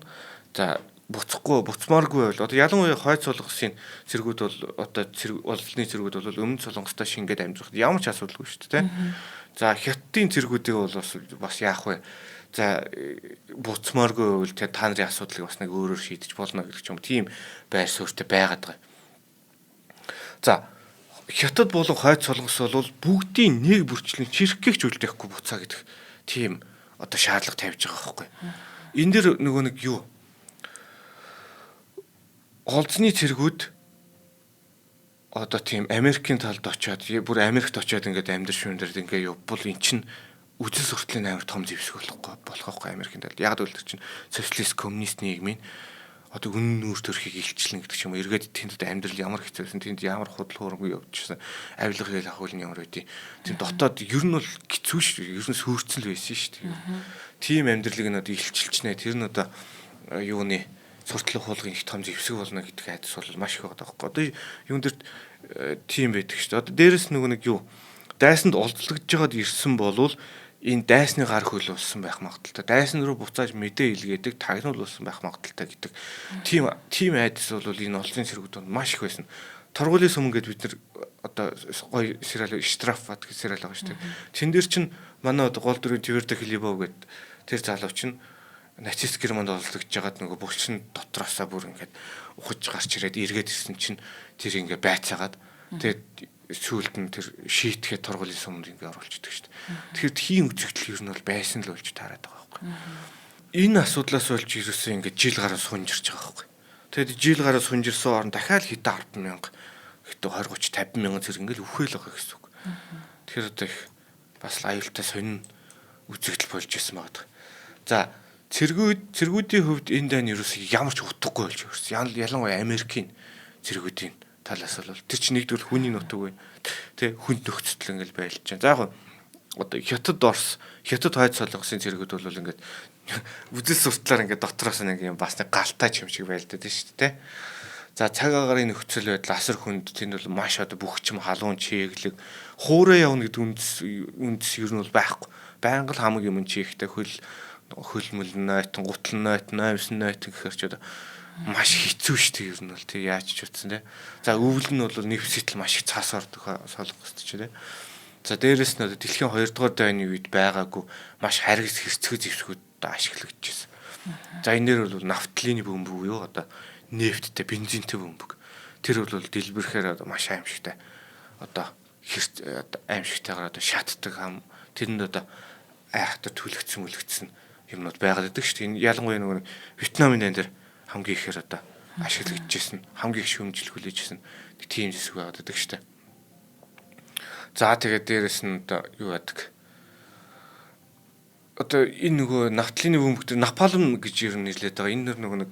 За Буцахгүй, буцмааргүй байвал одоо ялангуяа хойд солонгосын цэргүүд бол одоо цэрэг олзлын цэргүүд бол өмнөд солонгостой шингээд амьдрах ямар ч асуудалгүй шүү дээ, тэ. За хятадын цэргүүдийг бол бас яах вэ? За буцмааргүй байвал та нарын асуудлыг бас нэг өөрөөр шийдэж болно гэдэг ч юм, тийм байр суурьтай байгаад байгаа. За хятад болон хойд солонгос бол бүгдийн нэг бүрчлэн чирхгийгч үлдээхгүй буцаа гэдэг тийм одоо шаардлага тавьж байгаа байхгүй. Энэ дэр нөгөө нэг юу олзны цэргүүд одоо тийм Америкийн талд очиод бүр Америкт очиод ингээд амьдрал шүндэрд ингээд явбал эн чинь үзэл суртлын амар том зэвсэг болохгүй болохгүй Америкийн талд. Яг л тэр чинь социалист коммунист нийгмийн одоо үнэн нүүр төрхийг илчлэн гэдэг ч юм уу, эргээд тэнд амьдрал ямар хэцүү байсан, тэнд ямар худал хуурмаг явжсэн, авилга хэл ахуйл нь ямар байдیں۔ Тийм дотоод ер нь бол хэцүү шүү, ер нь сүрцэн л байсан шүү дээ. Тийм амьдралыг нь одоо илчилчнэ. Тэр нь одоо юуны суртлах хуулгын их том зэвсэг болно гэдэг айдас бол маш их байгаа байхгүй. Одоо юун дээр тийм байдаг шүү дээ. Одоо дээрэс нөгөө нэг юу дайсанд олзлогдож байгаад ирсэн болвол энэ дайсны гар хөл болсон байх магадaltaй. Дайсан руу буцааж мэдээ илгээдэг, тагнуул болсон байх магадaltaй гэдэг. Тийм айдас бол энэ олзын цэргүүд маш их байсан. Торгуулийн сүмэн гэдээ бид нар одоо гоё сериал Штрафбат гэх сериал байгаа шүү дээ. Тэн дээр чинь манай одоо гол дүрийн Твердо Хлебов гэдэг тэр залуу чинь нацист Германд олзлогдож байгаад нөгөө булчин дотроосоо бүр ингээд ухаж гарч ирээд эргээд ирсэн чинь тэр ингээд байцаагаад тэгээд сүүлд нь тэр шийтгээ торгуулийн сүмэнд ингээ оруулчихдаг шүү дээ. Тэгэхээр тийм үзэгдэл ер нь бол байсан л болж таарад байгаа байхгүй. Энэ асуудлаас болж ерөөсөө ингээ жил гарan сунжирч байгаа байхгүй. Тэгээд жил гарan сунжирсан орон дахиад хэдэн 10 мянга хэдэн 20 30 50 мянган зэрэг ингээл үхэл байгаа гэсэн үг. Тэгэхээр одоо их бас л аюултай сонин үзэгдэл болж исэн байгаа. За цэргүүдийн хувьд энэ дайн ерөөсөө ямар ч утгагүй болж ирсэн. Ялангуяа Америкийн цэргүүдийн талаас бол тэр чинь нэгдүгээр хүний нутаг бай. Тэ хүнд нөхцөл ингээл байлж чинь. За яг одоо хятад Орос, хятад хойд солонгосын цэргүүд бол ингээд үзэл суртлаар ингээд дотроос нэг юм бас нэг галтай юм шиг байлдаад шүү дээ. За цаг агаарын нөхцөл байдал асар хүнд, тэнд бол маш одоо бүх чим халуун чиглэг хуурай явна гэдэг үндэс ер нь бол байхгүй. Байнга л хамаг юм чийхтэй хөл хөлмөл нойтон, гутал нойтон, ноёмсон нойтон гэхэр ч одоо маш хэцүү шүү дээ ер нь бол тий яаж ч утсан тий. За өвөл нь бол нэвсэтл маш их цаас ордог солонгост ч тий. За дээрэс нь одоо дэлхийн 2 дугаар дайны үед байгаагүй маш харгас хэрцгий зэвсгүүд ашиглагдчихсан. За энэ нэр бол нафтлины бөмбөг буюу одоо нефттэй, бензинтэй бөмбөг. Тэр бол дэлбэрхээр одоо маш аимшигтай одоо аимшигтайгаар одоо шатдаг хам тэрэнд одоо айхтар түлэгдсэн мүлэгдсэн юмнууд байгаад байдаг шүү дээ. Энэ ялангуяа нөгөө Вьетнамын дайн дээр хамгийн ихээр одоо ашиглагдчихсэн, хамгийн их шүүмжил хүлээжсэн нэг тийм зэвсэг байгаад байдаг шүү дээ. За тэгээд дээрэс нь одоо юу яадаг? Одоо энэ нөгөө нафтлины бөмбөг дээр напалм гэж ер нь нэрлэдэг байгаа. Энэ нөгөө нэг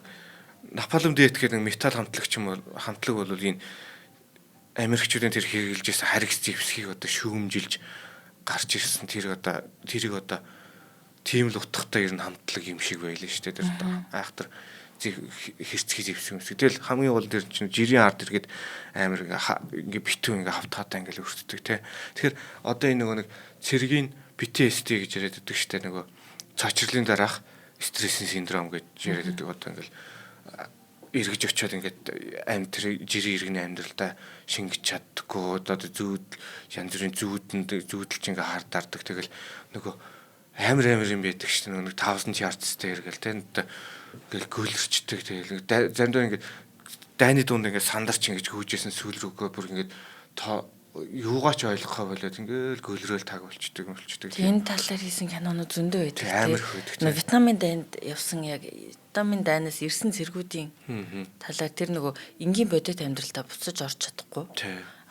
напалм дээд гэдэг нэг металл хамтлагч юм бол хамтлаг бол энэ Америкчуудын тэр хэрэглэж байсан харигс зэвсгийг одоо шүүмжилж гарч ирсэн. Тэр одоо тэрийг одоо тийм л утгатай ер нь хамтлаг юм шиг байлаа шүү дээ. Тэр айхтар хэрцгий зэвсэг юм шиг. Тэгэл хамгийн гол тэр чинь жирийн ард иргэд амар ингээ битүү ингээ хавтгаатай ингээл өртдөг те. Тэгэхээр одоо энэ нөгөө нэг цэргийн PTSD гэж яриад байдаг шүү дээ. Нөгөө цочрлын дараах стрессийн синдром гэж яриад байдаг. Одоо ингээл эргэж очиод ингээд амьд тэр жирийн иргэний амьдралдаа шингэж чаддаггүй, одоо зүүд янз бүрийн зүүдэнд зүүдэлч ингээ хардардаг. Тэгэл нөгөө амар амар юм байдаг шүү дээ. Нөгөө 1000 yards дээр гэл тэ ингээл гөлөрчдөг. Тэгэл заримдаа ингээд дайны дунд ингээд сандарч ингэж гүйжсэн сүүл рүүгээ бүр ингээд юугаач ойлгохоо болоод ингээл гөлрөөл таг болчдөг болчдөг. Энэ талаар хийсэн кинонууд зөндөө байдаг. Амар их байдаг. Нөө Вьетнамын дайнд явсан яг Вьетнамын дайнаас ирсэн цэргүүдийн талаар тэр нөгөө энгийн бодит амьдралдаа буцаж орч чадахгүй.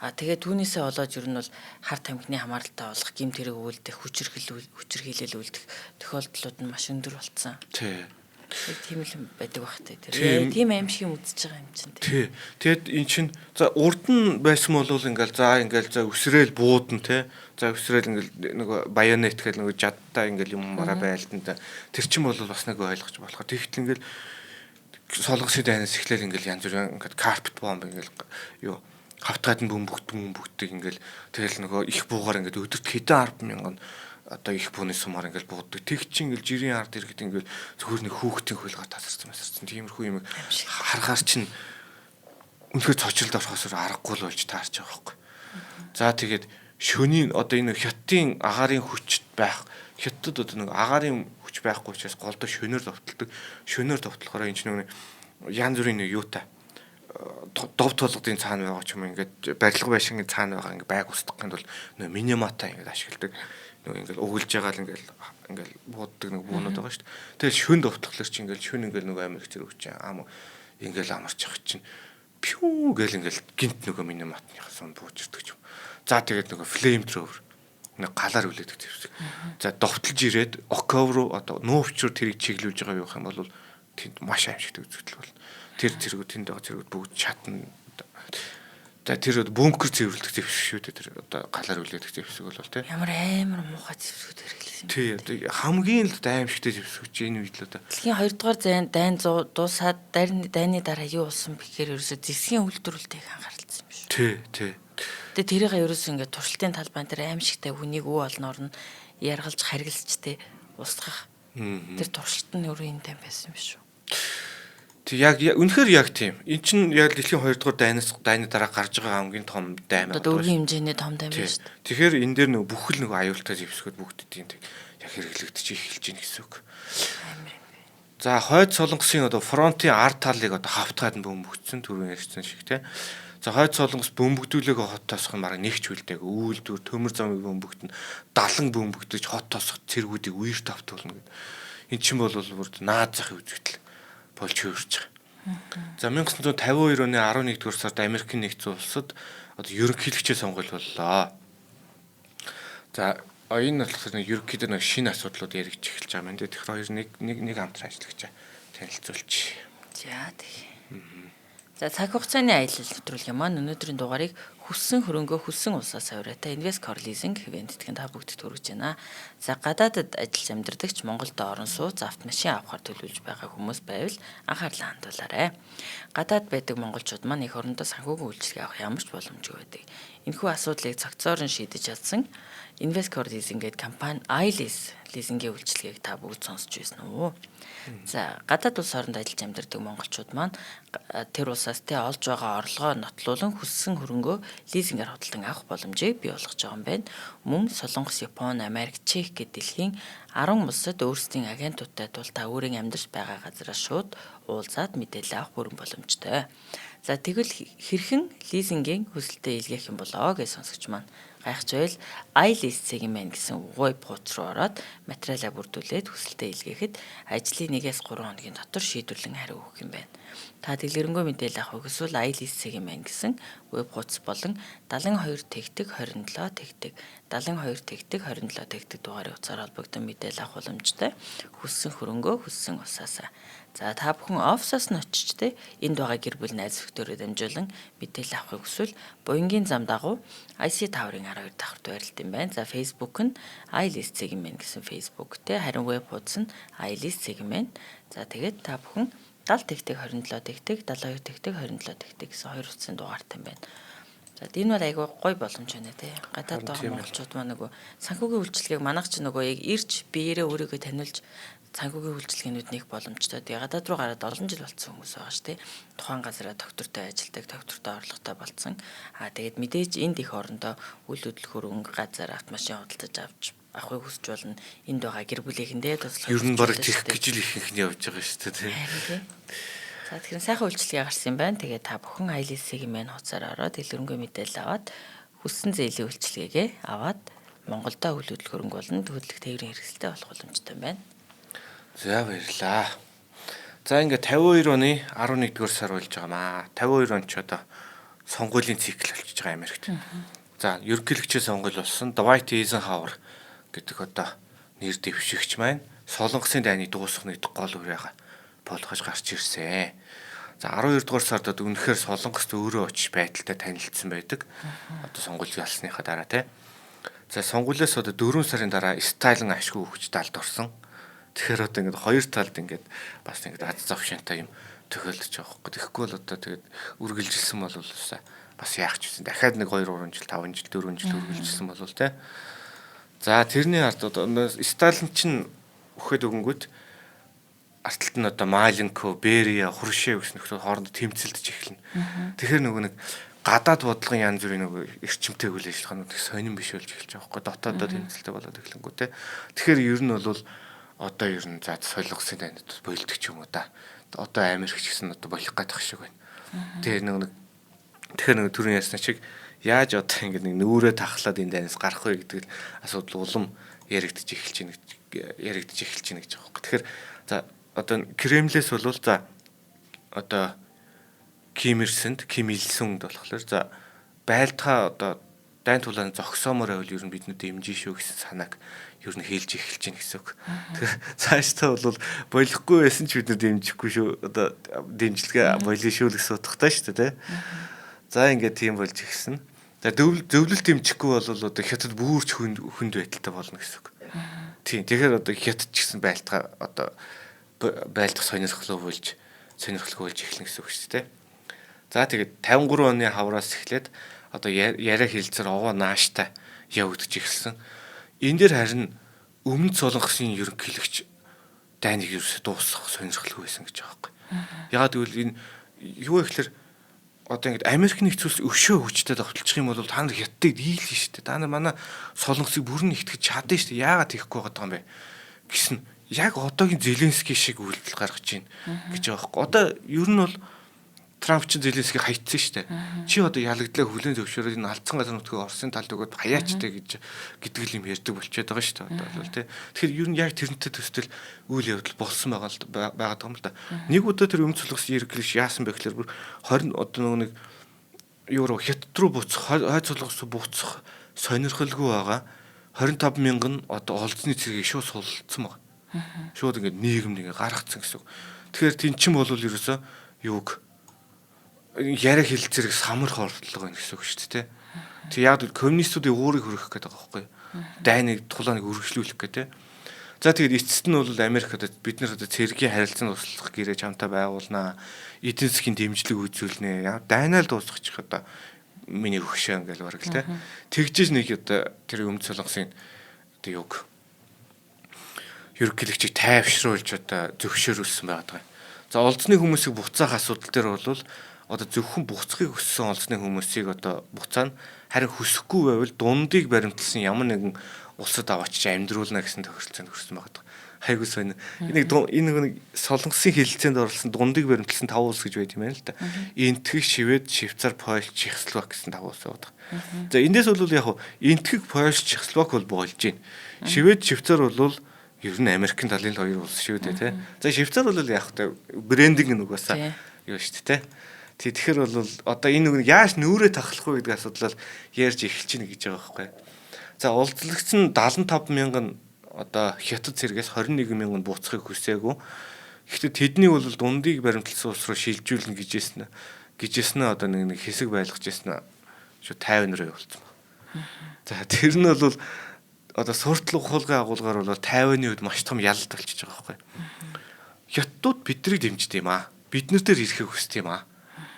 А тэгээ түүнээсээ болоод ер нь бол хар тамхины хамааралтай болох, гэмт хэрэг үлдэх, хүчирхийлэл үлдэх тохиолдлууд нь маш өндөр болцсон. Тий. Тийм л байдаг бах та тэр. Тийм аим шиг юм үзэж байгаа юм чинь. Тий. Тэгэд эн чин за урд нь байсан бол ингээл за ингээл за өсрөөл буудна те. За өсрөөл ингээл нөгөө байонет гэл нөгөө жадтай ингээл юм мараа байлдан та. Тэр чин бол бас нэг ойлгож болохоор тэгтэл ингээл солонгосын дайнаас эхлээл ингээл янз бүрийн ингээд карпет бомб ингээл юу хавтгаад нь бөмбөгт бөмбөгдөг ингээл тэгэл нөгөө их буугаар ингээд өдөрт хэдэн 10 мянган Одоо их бууны сумаар ингээл бууддаг. Тэг чи ингээл жирийн ард иргэд ингээл зүгээр нэг хүүхдийн хөлгөө тасарсан масарсан. Тиймэрхүү юм харахаар чинь үнэхээр цочролд орохоос аргагүй л болж таарч байгаа байхгүй. За тэгээд шөнийн одоо энэ хятадын агаарын хүч байх, хятадд одоо нэг агаарын хүч байхгүй учраас голдоо шөнөөр довтолдог. Шөнөөр довтлохоор энэ чинь нэг янз бүрийн нэг юутай дов тулгадын цаана байгаа ч юм ингээд барилга байшингийн цаана байгаа ингээд байг устгахын тулд нөө минимата ингээд ашигладаг. Нөгөө ингээд углж байгаа л ингээд бууддаг нэг буунууд байгаа шүү дээ. Тэгэл шөн довтлохлоор чи ингээд шөн ингээд нөгөө амир их зэрэг чинь ам ингээд амарч явах чинь пүү гэл ингээд гинт нөгөө миниматныхаа сон бууж ирдэг юм. За тэгээд нөгөө flame thrower нэг галаар үлээдэг зэвсэг. За довтолж ирээд оков руу одоо нүүвч рүү тэрийг чиглүүлж байгаа юу юм бол тэнд маш аимшигтай үзэгдэл болно. Тэр зэргүүд тэнд байгаа зэргүүд бүгд чатна. За тэр бункер цэвэрлэх зэвсэг шүү дээ, тэр одоо галаар үлээдэг зэвсэг бол тий. Ямар амар муухай зэвсгүүд хэрэглэсэн юм. Тий, одоо хамгийн л аимшигтай зэвсэг чи энэ үед л одоо. Дэлхийн 2 дугаар зайн дайн дуусаад дайны дараа юу болсон бэхээр ерөөсө зэвсгийн үйлдвэрлэлтэйг анхааралцсан юм шүү. Тий, тий. Тэгээ тэрийг ерөөсө ингээд туршилтын талбайн дээр аимшигтай хүнийг өв олноор нь яргалж харгалж тэ устгах. Тэр туршилт нь өөрөө энэ тань байсан юм шүү. Тэг яг үнэхээр яг тийм. Эн чинь яг дэлхийн 2 дугаар дайнаас дайны дараа гарч байгаа хамгийн том дайн байна. Одоо өргөн хэмжээний том дайн байна шүү дээ. Тэгэхээр энэ дээр нөгөө бүх л нөгөө аюултай зэвсгүүд бүгд тийм яг хэрэглэгдэж эхэлж байна гэсэн үг. Амар юм бэ. За хойд Солонгосын одоо фронтын ард талыг одоо хавтгаад нь бөмбөгдсөн түрүүн ярьсан шиг те. За хойд Солонгос бөмбөгдүүлээгөө хот тосох нь бараг нэг ч үлдээг. Үйлдвэр төмөр замыг бөмбөгдөн, далан бөмбөгдөж хот тосох цэргүүдийг үер тавтуулна гэдэг. Эн чинь бол бүр наад захын үзэгдэл болж хувирч байгаа. За 1952 оны 11 дугаар сард Америкийн нэгдсэн улсад одоо ерөнхийлөгчийн сонгуул боллоо. За энэ болохоор нэг ерөнхийдөө нэг шинэ асуудлууд яригдж эхэлж байгаа юм байна. Тэгэхээр хоёр нэг нэг нэг хамтран ажиллагчаа танилцуулчих. За тэг. За цаг хугацааны аялал нэвтрүүлгийн маань өнөөдрийн дугаарыг хүссэн хөрөнгөө хүссэн улсаас авираатай Investcore Leasing хэвэн тэтгэн та бүгдэд хүргэж байна. За гадаадад ажиллаж амьдардагч Монголд орон сууц автомашин авахар төлөвлөж байгаа хүмүүс байвал анхаарлаа хандуулаарай. Гадаад байдаг монголчууд маань эх орондоо санхүүгийн үйлчилгээ авах ямар ч боломжгүй байдаг. Энэхүү асуудлыг цогцоор нь шийдэж чадсан Investcore Leasing гэдэг компани iLease лизингийн үйлчилгээг та бүгд сонсч байсан уу? За гадаад улс оронд ажиллаж амьдардаг монголчууд маань тэр улсаас тэ олж байгаа орлогоо нотлуулан хүссэн хөрөнгөө лизингээр худалдан авах боломжийг бий болгож байгаа юм байна. Мөн Солонгос, Япон, Америк, Чех гээд дэлхийн 10 улсад өөрсдийн агентуудтай тул та өөрийн амьдарч байгаа газараа шууд уулзаад мэдээлэл авах бүрэн боломжтой. За тэгвэл хэрхэн лизингийн хүсэлтэд илгээх юм болоо гэж сонсогч маань гайхаж байвал iLease юм байна гэсэн веб хуудас руу ороод материалаа бүрдүүлээд хүсэлтэд илгээхэд ажлын 1-3 хоногийн дотор шийдвэрлэн хариу өгөх юм байна. Та дэлгэрэнгүй мэдээлэл авах хүсвэл iLease юм байна гэсэн веб хуудас болон 72 тэгтэг 27 тэгтэг 72 тэгтэг 27 тэгтэг дугаарын утсаар холбогдсон мэдээлэл авах боломжтой. Хүссэн хөрөнгөө хүссэн улсаасаа. За та бүхэн офисоос нь очиж те энд байгаа гэр бүл найз нөхдөөрөө дамжуулан мэдээлэл авахыг хүсвэл Буянгийн зам дагуу IC Tower-ын 12 давхарт байрлалт юм байна. За Facebook нь iList юм байна гэсэн Facebook те харин веб хуудас нь iList юм байна. За тэгээд та бүхэн 70 тэгтэг 27 тэгтэг 72 тэгтэг 27 тэгтэг гэсэн хоёр утсын дугаартай юм байна. За энэ бол айгүй гоё боломж байна те. Гадаад байгаа монголчууд маань нөгөө санхүүгийн үйлчилгээг манайх ч нөгөө яг ирж биеэрээ өөрийгөө таниулж санхүүгийн үйлчилгээнүүд нэг боломжтой. Тэгээ гадаад руу гараад олон жил болцсон хүмүүс байгаа шүү дээ. Тухайн газараа доктортой ажилладаг, доктортой орлоготой болцсон. Аа тэгээд мэдээж энд их орондоо үйл хөдлөх хөрөнгө газар автомашин худалдаж авч авахыг хүсч болно. Энд байгаа гэр бүлийнхэндээ туслах. Ер нь бараг тех гэж л ихэнх нь явж байгаа шүү дээ. Тийм. За тэгэхээр сайхан үйлчилгээ гарсан юм байна. Тэгээ та бүхэн iLease-ийн маань хуудасаар ороод дэлгэрэнгүй мэдээлэл аваад хүссэн зээлийн үйлчилгээгээ аваад Монголдо үйл хөдлөх хөрөнгө болон хөдлөх тээврийн хэрэгсэлтэй болох боломжтой юм байна. За баярлаа. За ингээ 52 оны 11 дугаар сар болж байгаамаа. 52 он ч одоо сонгуулийн цикл болчихж байгаа Америкт. За ерөнхийлөгчийн сонгуул болсон. Dwight Eisenhower гэдэг одоо нэр дэвшигч маань Солонгосын дайныг дуусгах нэг гол үрээга болгож гарч ирсэн. За 12 дугаар сард одоо үнэхээр Солонгост өөрөө очиж байдалтай танилцсан байдаг. Одоо сонгуул ялсныхаа дараа тий. За сонгуулиас одоо 4 сарын дараа Сталин ашгүй өгч далд орсон. Тэгэхээр одоо ингээд хоёр талд ингээд бас ингээд аз завшаантай юм тохиолдож байгаа байхгүй. Тэгэхгүй бол одоо тэгээд үргэлжилсэн бол бас яах ч гэсэн дахиад нэг 2 3 жил 5 жил 4 жил үргэлжилсэн бол тий. За тэрний ард одоо Сталин чинь үхэд өгөнгүүт арталт нь одоо Маленко, Берия, Хрущев гэсэн нөхцөл хоорондоо тэмцэлдэж эхэлнэ. Тэгэхээр нөгөө нэг гадаад бодлогын янз бүрийн нөгөө эрчимтэй үйл ажиллагаанууд их сонирн биш болж эхэлж байгаа байхгүй, дотоодоо тэмцэлтэй болоод эхлэнгүү те. Тэгэхээр ер нь бол одоо ер нь за солонгосын дайнд болдог ч юм уу да. Одоо Америк ч гэсэн одоо болох гэдэг шиг байна. Тэгэхээр нөгөө нэг тэгэхээр нөгөө түрүүн ярьсан чиг яаж одоо ингэ нэг нүүрээ тахлаад энэ дайнаас гарах вэ гэдэг асуудал улам яригдчих эхэлж байна гэж яригдчих эхэлж байна гэж байгаа байхгүй. Тэгэхээр за одоо Кремлээс бол за одоо Ким Ир Сенд, Ким Ил Сүнд болохоор за байлдгаа одоо дайн тулааны зогсоомоор байвал ер нь биднүүд дэмжин шүү гэсэн санааг ер нь хэлж эхэлж байна гэсэн үг. Тэгэхээр цаашдаа бол болохгүй байсан ч бид нар дэмжихгүй шүү. Одоо дэмжлэгээ болио шүү л гэсэн утгатай шүү дээ, тэ. За ингээд тийм болж эхэлсэн. За зөвлөлт дэмжихгүй бол одоо хятад бүрч хүнд хүнд байдалтай болно гэсэн үг. Тийм. Тэгэхээр одоо хятад ч гэсэн байлдгаа одоо байлдах сонирхлоо болж сонирхолтой болж эхэлнэ гэсэн үг шүү дээ. За тэгээд 53 оны хавраас эхлээд одоо яриа хэлцээр овоо нааштай явагдаж эхэлсэн. Энэ дээр харин өмнөд Солонгосын ерөнхийлөгч дайныг ерөөсө дуусгах сонирхолгүй байсан гэж байгаа байхгүй. Ягаад гэвэл энэ юу вэ гэхээр одоо ингээд Америк нэгдсэн улс өшөө хүчтэй довтолчих юм бол та нар хятадыг дийлнэ шүү дээ. Та нар манай Солонгосыг бүрэн нэгтгэж чадна шүү дээ. Яагаад тийхгүй байгаа юм бэ гэсэн яг одоогийн Зеленский шиг үйлдэл гаргаж байна гэж байгаа байхгүй. Одоо ер нь бол Трамп ч Зеленский хаятсан шүү дээ. Чи одоо ялагдлаа хүлэн зөвшөөрөөд энэ алдсан газар нутгийг Оросын талд өгөөд хаяачтай гэж гэдэг л юм ярьдаг болчиход байгаа шүү дээ. Одоо бол тий. Тэгэхээр ер нь яг тэрнтэй төстэй үйл явдал болсон байгаа л байгаад байгаа юм л да. Нэг удаа тэр өмнөд Солонгосын ерөнхийлөгч яасан бэ гэхээр бүр 20 одоо нөгөө нэг юу руу хятад руу буцах, хойд Солонгос руу буцах сонирхолгүй байгаа 25 мянган одоо олзны цэргийг шууд суллцсан байгаа. Шууд ингээд нийгэм нэг гаргацсан гэсэн үг. Тэгэхээр тэн чин бол ерөөсөө юуг яриа хэлцэрэг самар хордлого байна гэсэн үг шүү дээ. Тэг яг л коммунистуудын уурыг хөрөх гэдэг байгаа байхгүй юу? Дайныг тулааныг өргөжлүүлэх гэдэг. За тэгээд эцэст нь бол Америк одоо бид нар одоо цэргийн харилцаанд туслах гэрээ чамтай байгуулнаа. Эдийн засгийн дэмжлэг үзүүлнэ. Дайнаа л дуусгачих одоо миний өгшөө ингээл бараг л те. Тэгжиж нэг одоо тэр өмнөд Солонгосын одоо юг ерөнхийлөгчийг тайвшруулж одоо зөвшөөрүүлсэн байгаа юм. За олзны хүмүүсийг буцаах асуудал дээр бол одоо зөвхөн буцахыг хүссэн олзны хүмүүсийг одоо буцаана. Харин хүсэхгүй байвал дундыг баримтлсан ямар нэгэн улсад аваачиж амьдруулна гэсэн тохиролцоонд хүрсэн байгаа. Хайгуу сонь. Энэ нэг Солонгосын хэлэлцээнд оролцсон дундыг баримтлсан 5 улс гэж байт юм байна л да. Энэтхэг, Швед, Швейцар, Польш, Чехословак гэсэн 5 улс байдаг. За эндээс бол яг Энэтхэг, Польш, Чехословак бол болж байна. Швед, Швейцар бол ер нь Америкийн талын хоёр улс шүү дээ, тий. За Швейцар бол яг та брендинг нь угаасаа юу шүү дээ, тий. Тэгэхээр бол одоо энэ үг яаж нүүрээ тахлах вэ гэдэг асуудлал ярьж эхэлж байна гэж байгаа байхгүй. За уулзлагдсан 75 мянган одоо хятад цэргээс 21 мянган буцахыг хүсээгүй. Гэхдээ тэдний бол дундыг баримтлсан улс руу шилжүүлнэ гэжсэн. Гэжсэн одоо нэг хэсэг байлгаж ирсэн. Шууд 50 руу явуулсан байна. За тэр нь бол одоо суртал ухуулгын агуулгаар бол 50-ны үед маш том ялалт болчихж байгаа байхгүй. Хятадууд биднийг дэмждэг юм аа. Бид нар дээр ирэхийг хүсдэг юм аа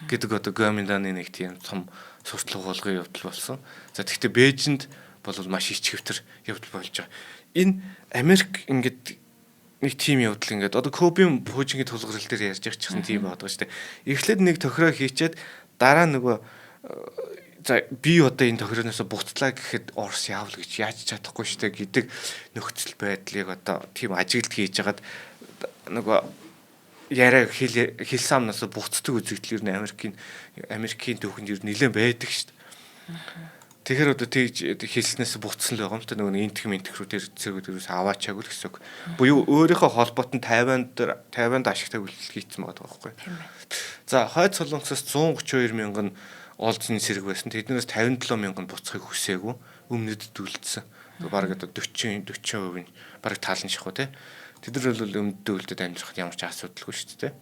гэдэг одоо Гоминданы нэг тийм том суртал ухуулгын явдал болсон. За тэгвэл Бээжинд бол маш ичгэвтер явдал болж байгаа. Энэ Америк ингээд нэг тим явдал ингээд одоо Кобийн пуужингийн тулгуурлал дээр ярьж байгаа ч гэсэн тийм байдаг шүү дээ. Эхлээд нэг тохироо хийчээд дараа нөгөө за би одоо энэ тохирооноос буцлаа гэхэд Орос явал гэж яаж чадахгүй шүү дээ гэдэг нөхцөл байдлыг одоо тийм ажиглалт хийж хагаад нөгөө яриа хэлсэн амнаас буцдаг үзэгдэл ер нь Америкийн түүхэнд ер нь нэлээд байдаг шүү дээ. Тэгэхээр одоо тэгж хэлснээс буцсан л байгаа юм л та нөгөө энтх мэнтх рүү тэр цэргүүд ерөөс аваачаагүй л гэсэн үг. Буюу өөрийнхөө холбоот нь Тайванд дээр Тайванд ашигтай үйлдэл хийцэн байгаа байхгүй. За хойд Солонгосоос 132 мянган олзны цэрэг байсан. Тэднээс 57 мянган буцахыг хүсээгүй өмнөдөд үлдсэн. Бараг одоо 40 40% нь бараг таалан шахуу те. Тэд нар бол өмнөдөд үлдээд амьдрахад ямар ч асуудалгүй шүү дээ.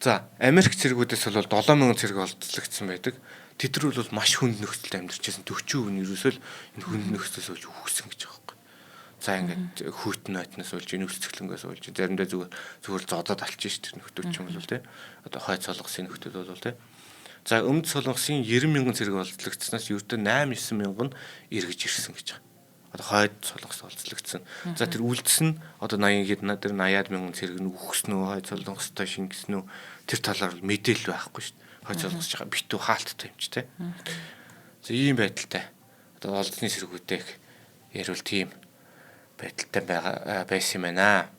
За Америк цэргүүдээс бол 7000 цэрэг олзлогдсон байдаг. Тэд нар бол маш хүнд нөхцөлд амьдарч байсан. 40% нь ерөөсөө л энэ хүнд нөхцөлөөс болж үхсэн гэж байгаа байхгүй. За ингээд хүйтэн нойтноос болж, нүсцэглэнгээс болж, заримдаа зүгээр зодоод алчих шүү дээ нөхдүүд ч юм бол тий. Одоо хойд Солонгосын нөхдүүд бол тий. За өмнөд Солонгосын 90 мянган цэрэг олзлогдсноос ердөө 8 9 мянган эргэж ирсэн гэж байгаа. Одоо хойд Солонгос олзлогдсон. За тэр үлдсэн одоо 80 хэд тэр 80-аад мянган цэрэг нь үхсэн үү, хойд Солонгостой шингэсэн үү, тэр талаар мэдээлэл байхгүй шүү дээ. Хойд Солонгос жаа битүү хаалттай юм чи тэ. За ийм байдалтай. Одоо олзны сэргүүдийг ярил тийм байдалтай байгаа байсан юм байна.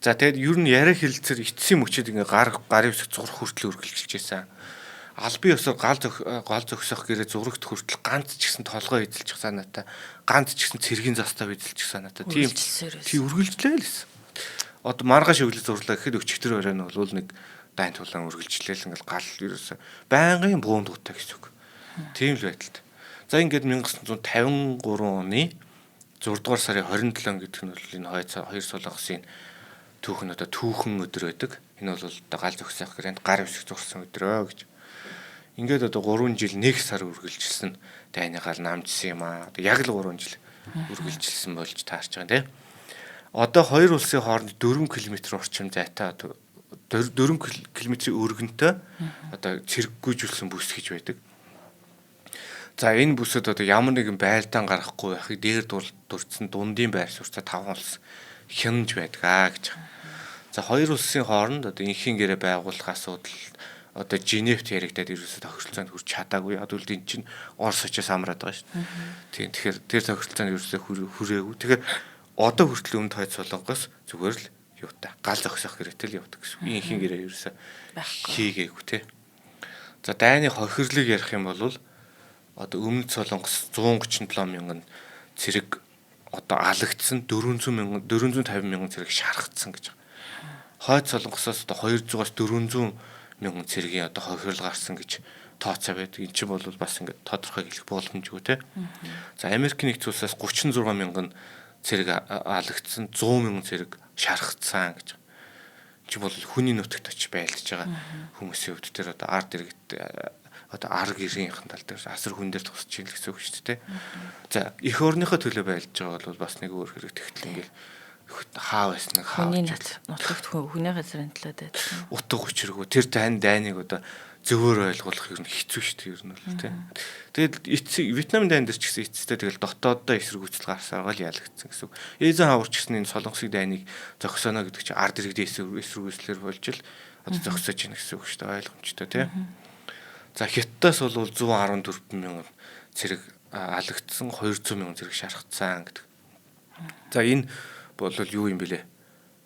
За тэгээд ер нь яриа хэлэлцээр эцсийн мөчөд ингээ гар гарын үсэг зурх хүртэл үргэлжилж байсан. Албан ёсоор гал зогсоох гэрээ зурагт хүртэл ганц ч гэсэн толгой эзэлчих санаатай, ганц ч гэсэн цэргийн застав эзэлчих санаатай. Тийм тийм үргэлжлээ л гэсэн. Одоо маргааш өглөө зурлаа гэхэд өчигдөр орой нь бол нэг дайн тулаан үргэлжлээл ингээл гал ерөөсө байнгын буунд гутаа гэсэн үг. Тийм л байдалтай. За ингээд 1953 оны 6 дугаар сарын 27 гэдэг нь бол энэ хоёр Солонгосын түүхэн одоо түүхэн өдөр байдаг. Энэ бол одоо гал зогсоох гэрээнд гар үсэг зурсан өдрөө гэж. Ингээд одоо 3 жил 1 сар үргэлжилсэн дайны гал намжсан юм аа. Одоо яг л 3 жил үргэлжилсэн болж таарч байгаа тийм. Одоо хоёр улсын хооронд 4 км орчим зайтай 4 км-ийн өргөнтэй одоо цэрэггүйжүүлсэн бүс гэж байдаг. За энэ бүсэд одоо ямар нэгэн байлдаан гаргахгүй байхыг дээр дурдсан дундын байр суурьтай 5 улс хянаж байдаг аа гэж. За хоёр улсын хооронд одоо инхийн гэрээ байгуулах асуудал одоо Женевт яригадад ерөөсөө тохиролцоонд хүрч чадаагүй. Одоо л энэ чинь Орос очиос амраад байгаа шүү дээ. Тийм, тэгэхээр тэр тохиролцоонд ерөөсөө хүрээгүй. Тэгэхээр одоо хүртэл өмнөд хойд Солонгос зүгээр л юутай гал зогсоох гэрээтэй л явдаг гэсэн. Инхийн гэрээ ерөөсөө хийгээгүй те. За дайны хохирлыг ярих юм бол одоо өмнөд Солонгос 137 мянган цэрэг одоо алагдсан, 400 мянган 450 мянган цэрэг шархагдсан гэж байгаа. Хойд Солонгосоос одоо 200-аас 400 мянган цэргийн одоо хохирол гарсан гэж тооцоо байдаг. Эн чинь бол бас ингээд тодорхой хэлэх боломжгүй те. За Америк нэгдсэн улсаас 36 мянган цэрэг алагдсан, 100 мянган цэрэг шархагдсан гэж. Энд чинь бол хүний нутагт очиж байлдаж байгаа хүмүүсийн хувьд тэр одоо ард иргэд одоо арга гэрийнхэн тал дээр асар хүн дээр тусч ийн л гэсэн үг шүү дээ. За эх орныхоо төлөө байлдаж байгаа бол бас нэг өөр хэрэг. Тэгтэл ингээл хаа байсан нэг хаа хүний нутагт хүний газрын төлөө дайдсан. Утга учиргүй тэр дайныг одоо зөвөр ойлгуулах ер нь хэцүү шүү дээ ер нь бол тийм. Тэгээд эцсийн Вьетнамын дайн дээр ч гэсэн эцэстээ тэгэл дотооддоо эсэргүүцэл гарсараа л ялагдсан гэсэн үг. Эйзенхауэр ч гэсэн энэ Солонгосыг дайныг зогсооно гэдэг чинь ард иргэдийн эсэргүүцлэр болж л одоо зогсоож ийн гэсэн үг шүү дээ, ойлгомжтой тийм. За Хятадаас бол 114 мянган цэрэг алагдсан, 200 мянган цэрэг шархацсан гэдэг. За энэ бол юу юм бэлээ?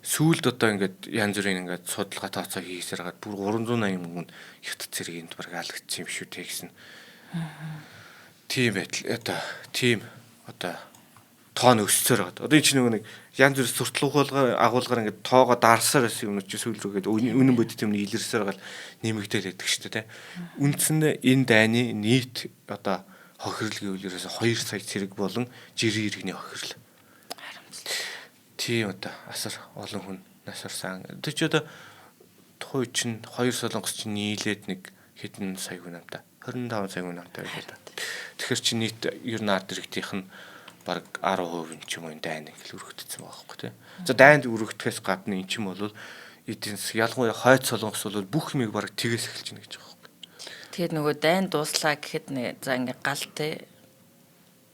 Сүүлд одоо ингээд янз бүрийн ингээд судалгаа тооцоо хийсээр гад бүр 380 мянган хятад цэрэг энд баг алагдсан юм шүү те гэсэн. Тийм байдал одоо тийм одоо тоон өссөөр байгаа. Одоо энэ чинь нөгөө нэг янз бүр суртал ухаалгаар агуулгаар ингээд тоогоо дарсаар байсан юмнууд чи сүүл рүүгээд үнэн бодит юм илэрсээр гал нэмэгдээл байдаг шүү дээ, тэ. Үндсэндээ энэ дайны нийт одоо хохирол гэвэл ерөөсө 2 сая цэрэг болон жирийн иргэний хохирол. Тийм одоо асар олон хүн нас орсон. Тэр чи одоо тухайн чинь хоёр Солонгос чинь нийлээд нэг хэдэн сая хүн амтай 25 сая хүн амтай байлаа да. Тэгэхээр чи нийт ер нь ард иргэдийнх нь бараг 10% нь ч юм уу энэ дайнд ингээл өргөгдсөн байгаа байхгүй тий. За дайнд өргөгдөхөөс гадна эн чинь бол эдийн засаг ялангуяа хойд Солонгос бол бүх юмыг бараг тэгээс эхэлж байна гэж байгаа байхгүй. Тэгээд нөгөө дайн дууслаа гэхэд за ингээ гал тий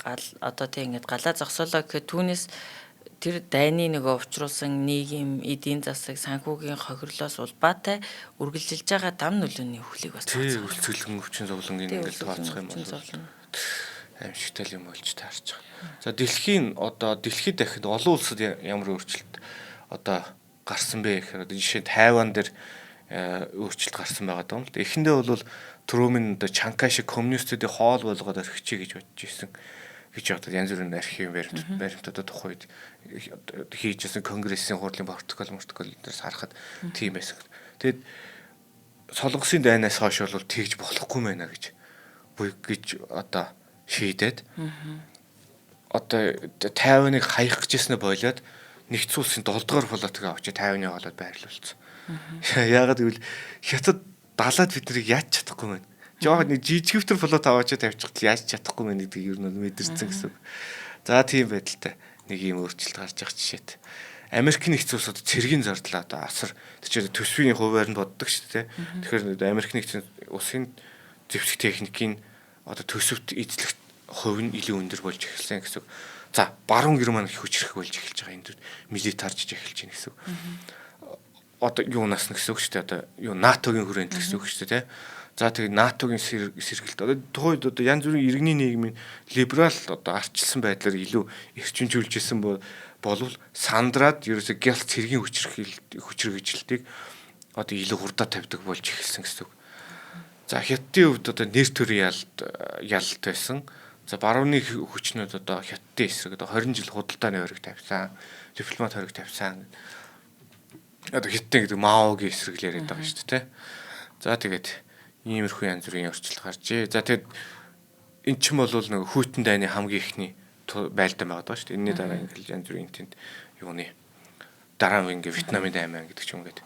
гал одоо тий ингээд галаа зогсоолоо гэхэд түүнээс тэр дайны нөгөө учруулсан нийгэм, эдийн засаг, санхүүгийн хохирлоос улбаатай үргэлжилж байгаа дам нөлөөний өхлийг бас тооцох. Үлцгэлэн өвчин зовлонгийн ингээл тооцох юм бол аимшигтай юм болж таарч байгаа. За дэлхийн одоо дэлхийд дахинд олон улсад ямар өөрчлөлт одоо гарсан бэ гэхээр одоо жишээ нь Тайван дээр өөрчлөлт гарсан байгаа даа л да. Эхэндээ бол Трумэн одоо Чанкай шиг коммунистуудын хоол болгоод орхичих гэж бодож исэн гэж бодод янз бүрийн архив баримт одоо тухайн үед хийжсэн конгрессийн хурлын протокол дээрс харахад тийм байсан. Тэгээд Солонгосын дайнаас хойш бол тэгж болохгүй мэнэ гэж гэж одоо шийдээд одоо Тайваныг хаях гэжсэнэ болоод нэгдсэн улсын 7 дугаар флотыг авчиж Тайваны хоолойд байрлуулсан. Яагаад гэвэл Хятад далаад бид нарыг яаж чадахгүй мэн. Жохоо нэг жижигвтер флот аваачаа тавьчихвал яаж чадахгүй мэн гэдэг ер нь мэдэрсэн гэсэн. За тийм байдалтай нэг юм өөрчлөлт гарч явах жишээт. Америк нэгдсэн улсад цэргийн зардлаа одоо асар тэр чинь төсвийн хувиар нь боддог шүү дээ. Тэгэхээр Америк нэгдсэн улсын зэвсэг техникийн одоо төсөвт эзлэх хувь нь илүү өндөр болж эхэлсэн гэсэн үг. За баруун Герман их хүчрэх болж эхэлж байгаа, энд милитаржиж эхэлж байна гэсэн үг. Одоо юунаас нь гэсэн үг шүү дээ. Одоо юу НАТО-гийн хүрээнд л гэсэн үг шүү дээ, тэ. За тэгээд НАТО-гийн сэргэлт одоо тухайд одоо янз бүрийн иргэний нийгмийн либерал одоо арчилсан байдлаар илүү эрчимжүүлж исэн болвол сандраад ерөөсө гялт цэргийн хүчрхийлэлтийг одоо илүү хурдаа тавьдаг болж эхэлсэн гэсэн үг. За Хятадын хувьд одоо нэр төрийн ялалт байсан. За барууны хүчнүүд одоо Хятадын эсрэг одоо 20 жил худалдааны хориг тавьсан, дипломат хориг тавьсан. Одоо Хятадын гэдэг Маогийн эсрэг л яриад байгаа шүү дээ, тэ. За тэгээд иймэрхүү янз бүрийн өөрчлөлт гарчээ. За тэгээд эн чинь бол нөгөө хүйтэн дайны хамгийн ихний байлдаан байгаа даа шүү дээ. Энэний дараа ингээл янз бүрийн тэнд юуны дараа ингээ Вьетнамын дайн маань гэдэг ч юм ингээд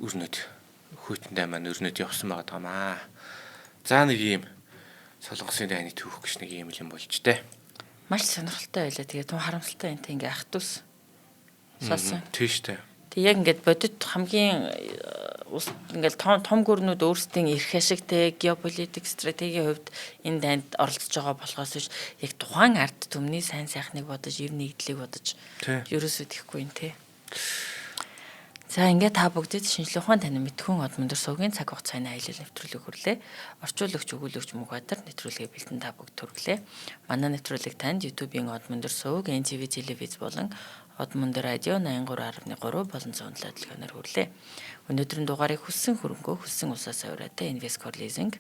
өрнөд хүйтэн дайн маань өрнөд явсан байгаа даа. За нэг ийм Солонгосын дайны түүх гэж нэг ийм юм болж тээ. Маш сонирхолтой байлаа. Тэгээ тун харамсалтай энэ ингээ ах дүүс соосон. Тийм шүү дээ. Тэг яг ингээд бодит хамгийн ингээл том гүрнүүд өөрсдийн эрх ашигтэй геополитик стратегийн хувьд энэ дайнд оролцож байгаа болохоос биш яг тухайн ард түмний сайн сайхныг бодож, ив нэгдлийг бодож ерөөсөө тэхгүй юм те. За ингээд та бүгдэд шинжлэх ухаан танин мэдхүн од мөндөр суугийн цаг хугацааны аялал нэвтрүүлэг хүрлээ. Орчуулагч өгүүлэгч Мөнхбаатар нэвтрүүлгээ бэлдэн та бүгд хүргэлээ. Манай нэвтрүүлэг танд YouTube-ийн од мөндөр сувг, NTV телевиз болон Од мөндөр радио 83.3 болон 107 дэлгэнээр хүрлээ. Өнөөдрийн дугаарыг хүссэн хөрөнгөө хүссэн улсаас авираатай Invescore Leasing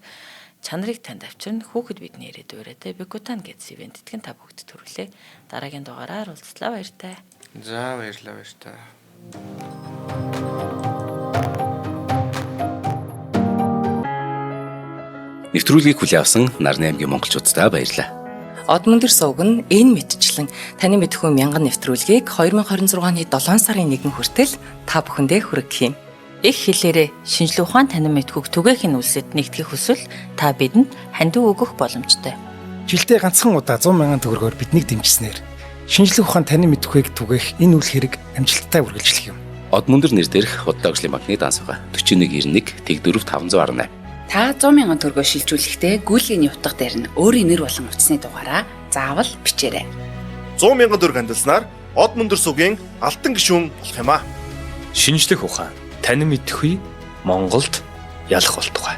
чанарыг танд авчирна. Хүүхэд бидний ирээдүй ураатай Бекутан гэсэн ивент тэтгэн та бүгдэд хүргэлээ. Дараагийн дугаараар уулзлаа, баяртай. За баярлалаа, баяртай. Нэвтрүүлгийг хүлээн авсан Нарны аймгийн монголчууддаа баярлалаа. Од мөндөр сувг нь энэ мэтчлэн таны мэдхүй мянган нэвтрүүлгийг 2026 оны 7 сарын 1 хүртэл та бүхэндээ хүргэх юм. Их хэлээрээ шинжлэх ухаан танин мэдхүйг түгээх нь үлсэд нэгтгэх хүсвэл та бидэнд хандив өгөх боломжтой. Жилдээ ганцхан удаа 100 мянган төгрөгөөр биднийг дэмжсэнээр шинжлэх ухаан танин мэдхүйг түгээх энэ үйл хэрэг амжилттай үргэлжлэх юм. Од мөндөр нэр дээрх Худалдаа хөгжлийн банкны данс байгаа. 4191 Тэг4 518. Та 100 мянган төгрөгөөр шилжүүлэхдээ гүйлгээний утга дээр нь өөрийн нэр болон утасны дугаараа заавал бичээрэй. 100 мянган төгрөг хандилснаар Од мөндөр сувгийн алтан гишүүн болох юм аа. Шинжлэх ухаан танин мэдхүй Монголд ялах болтугай.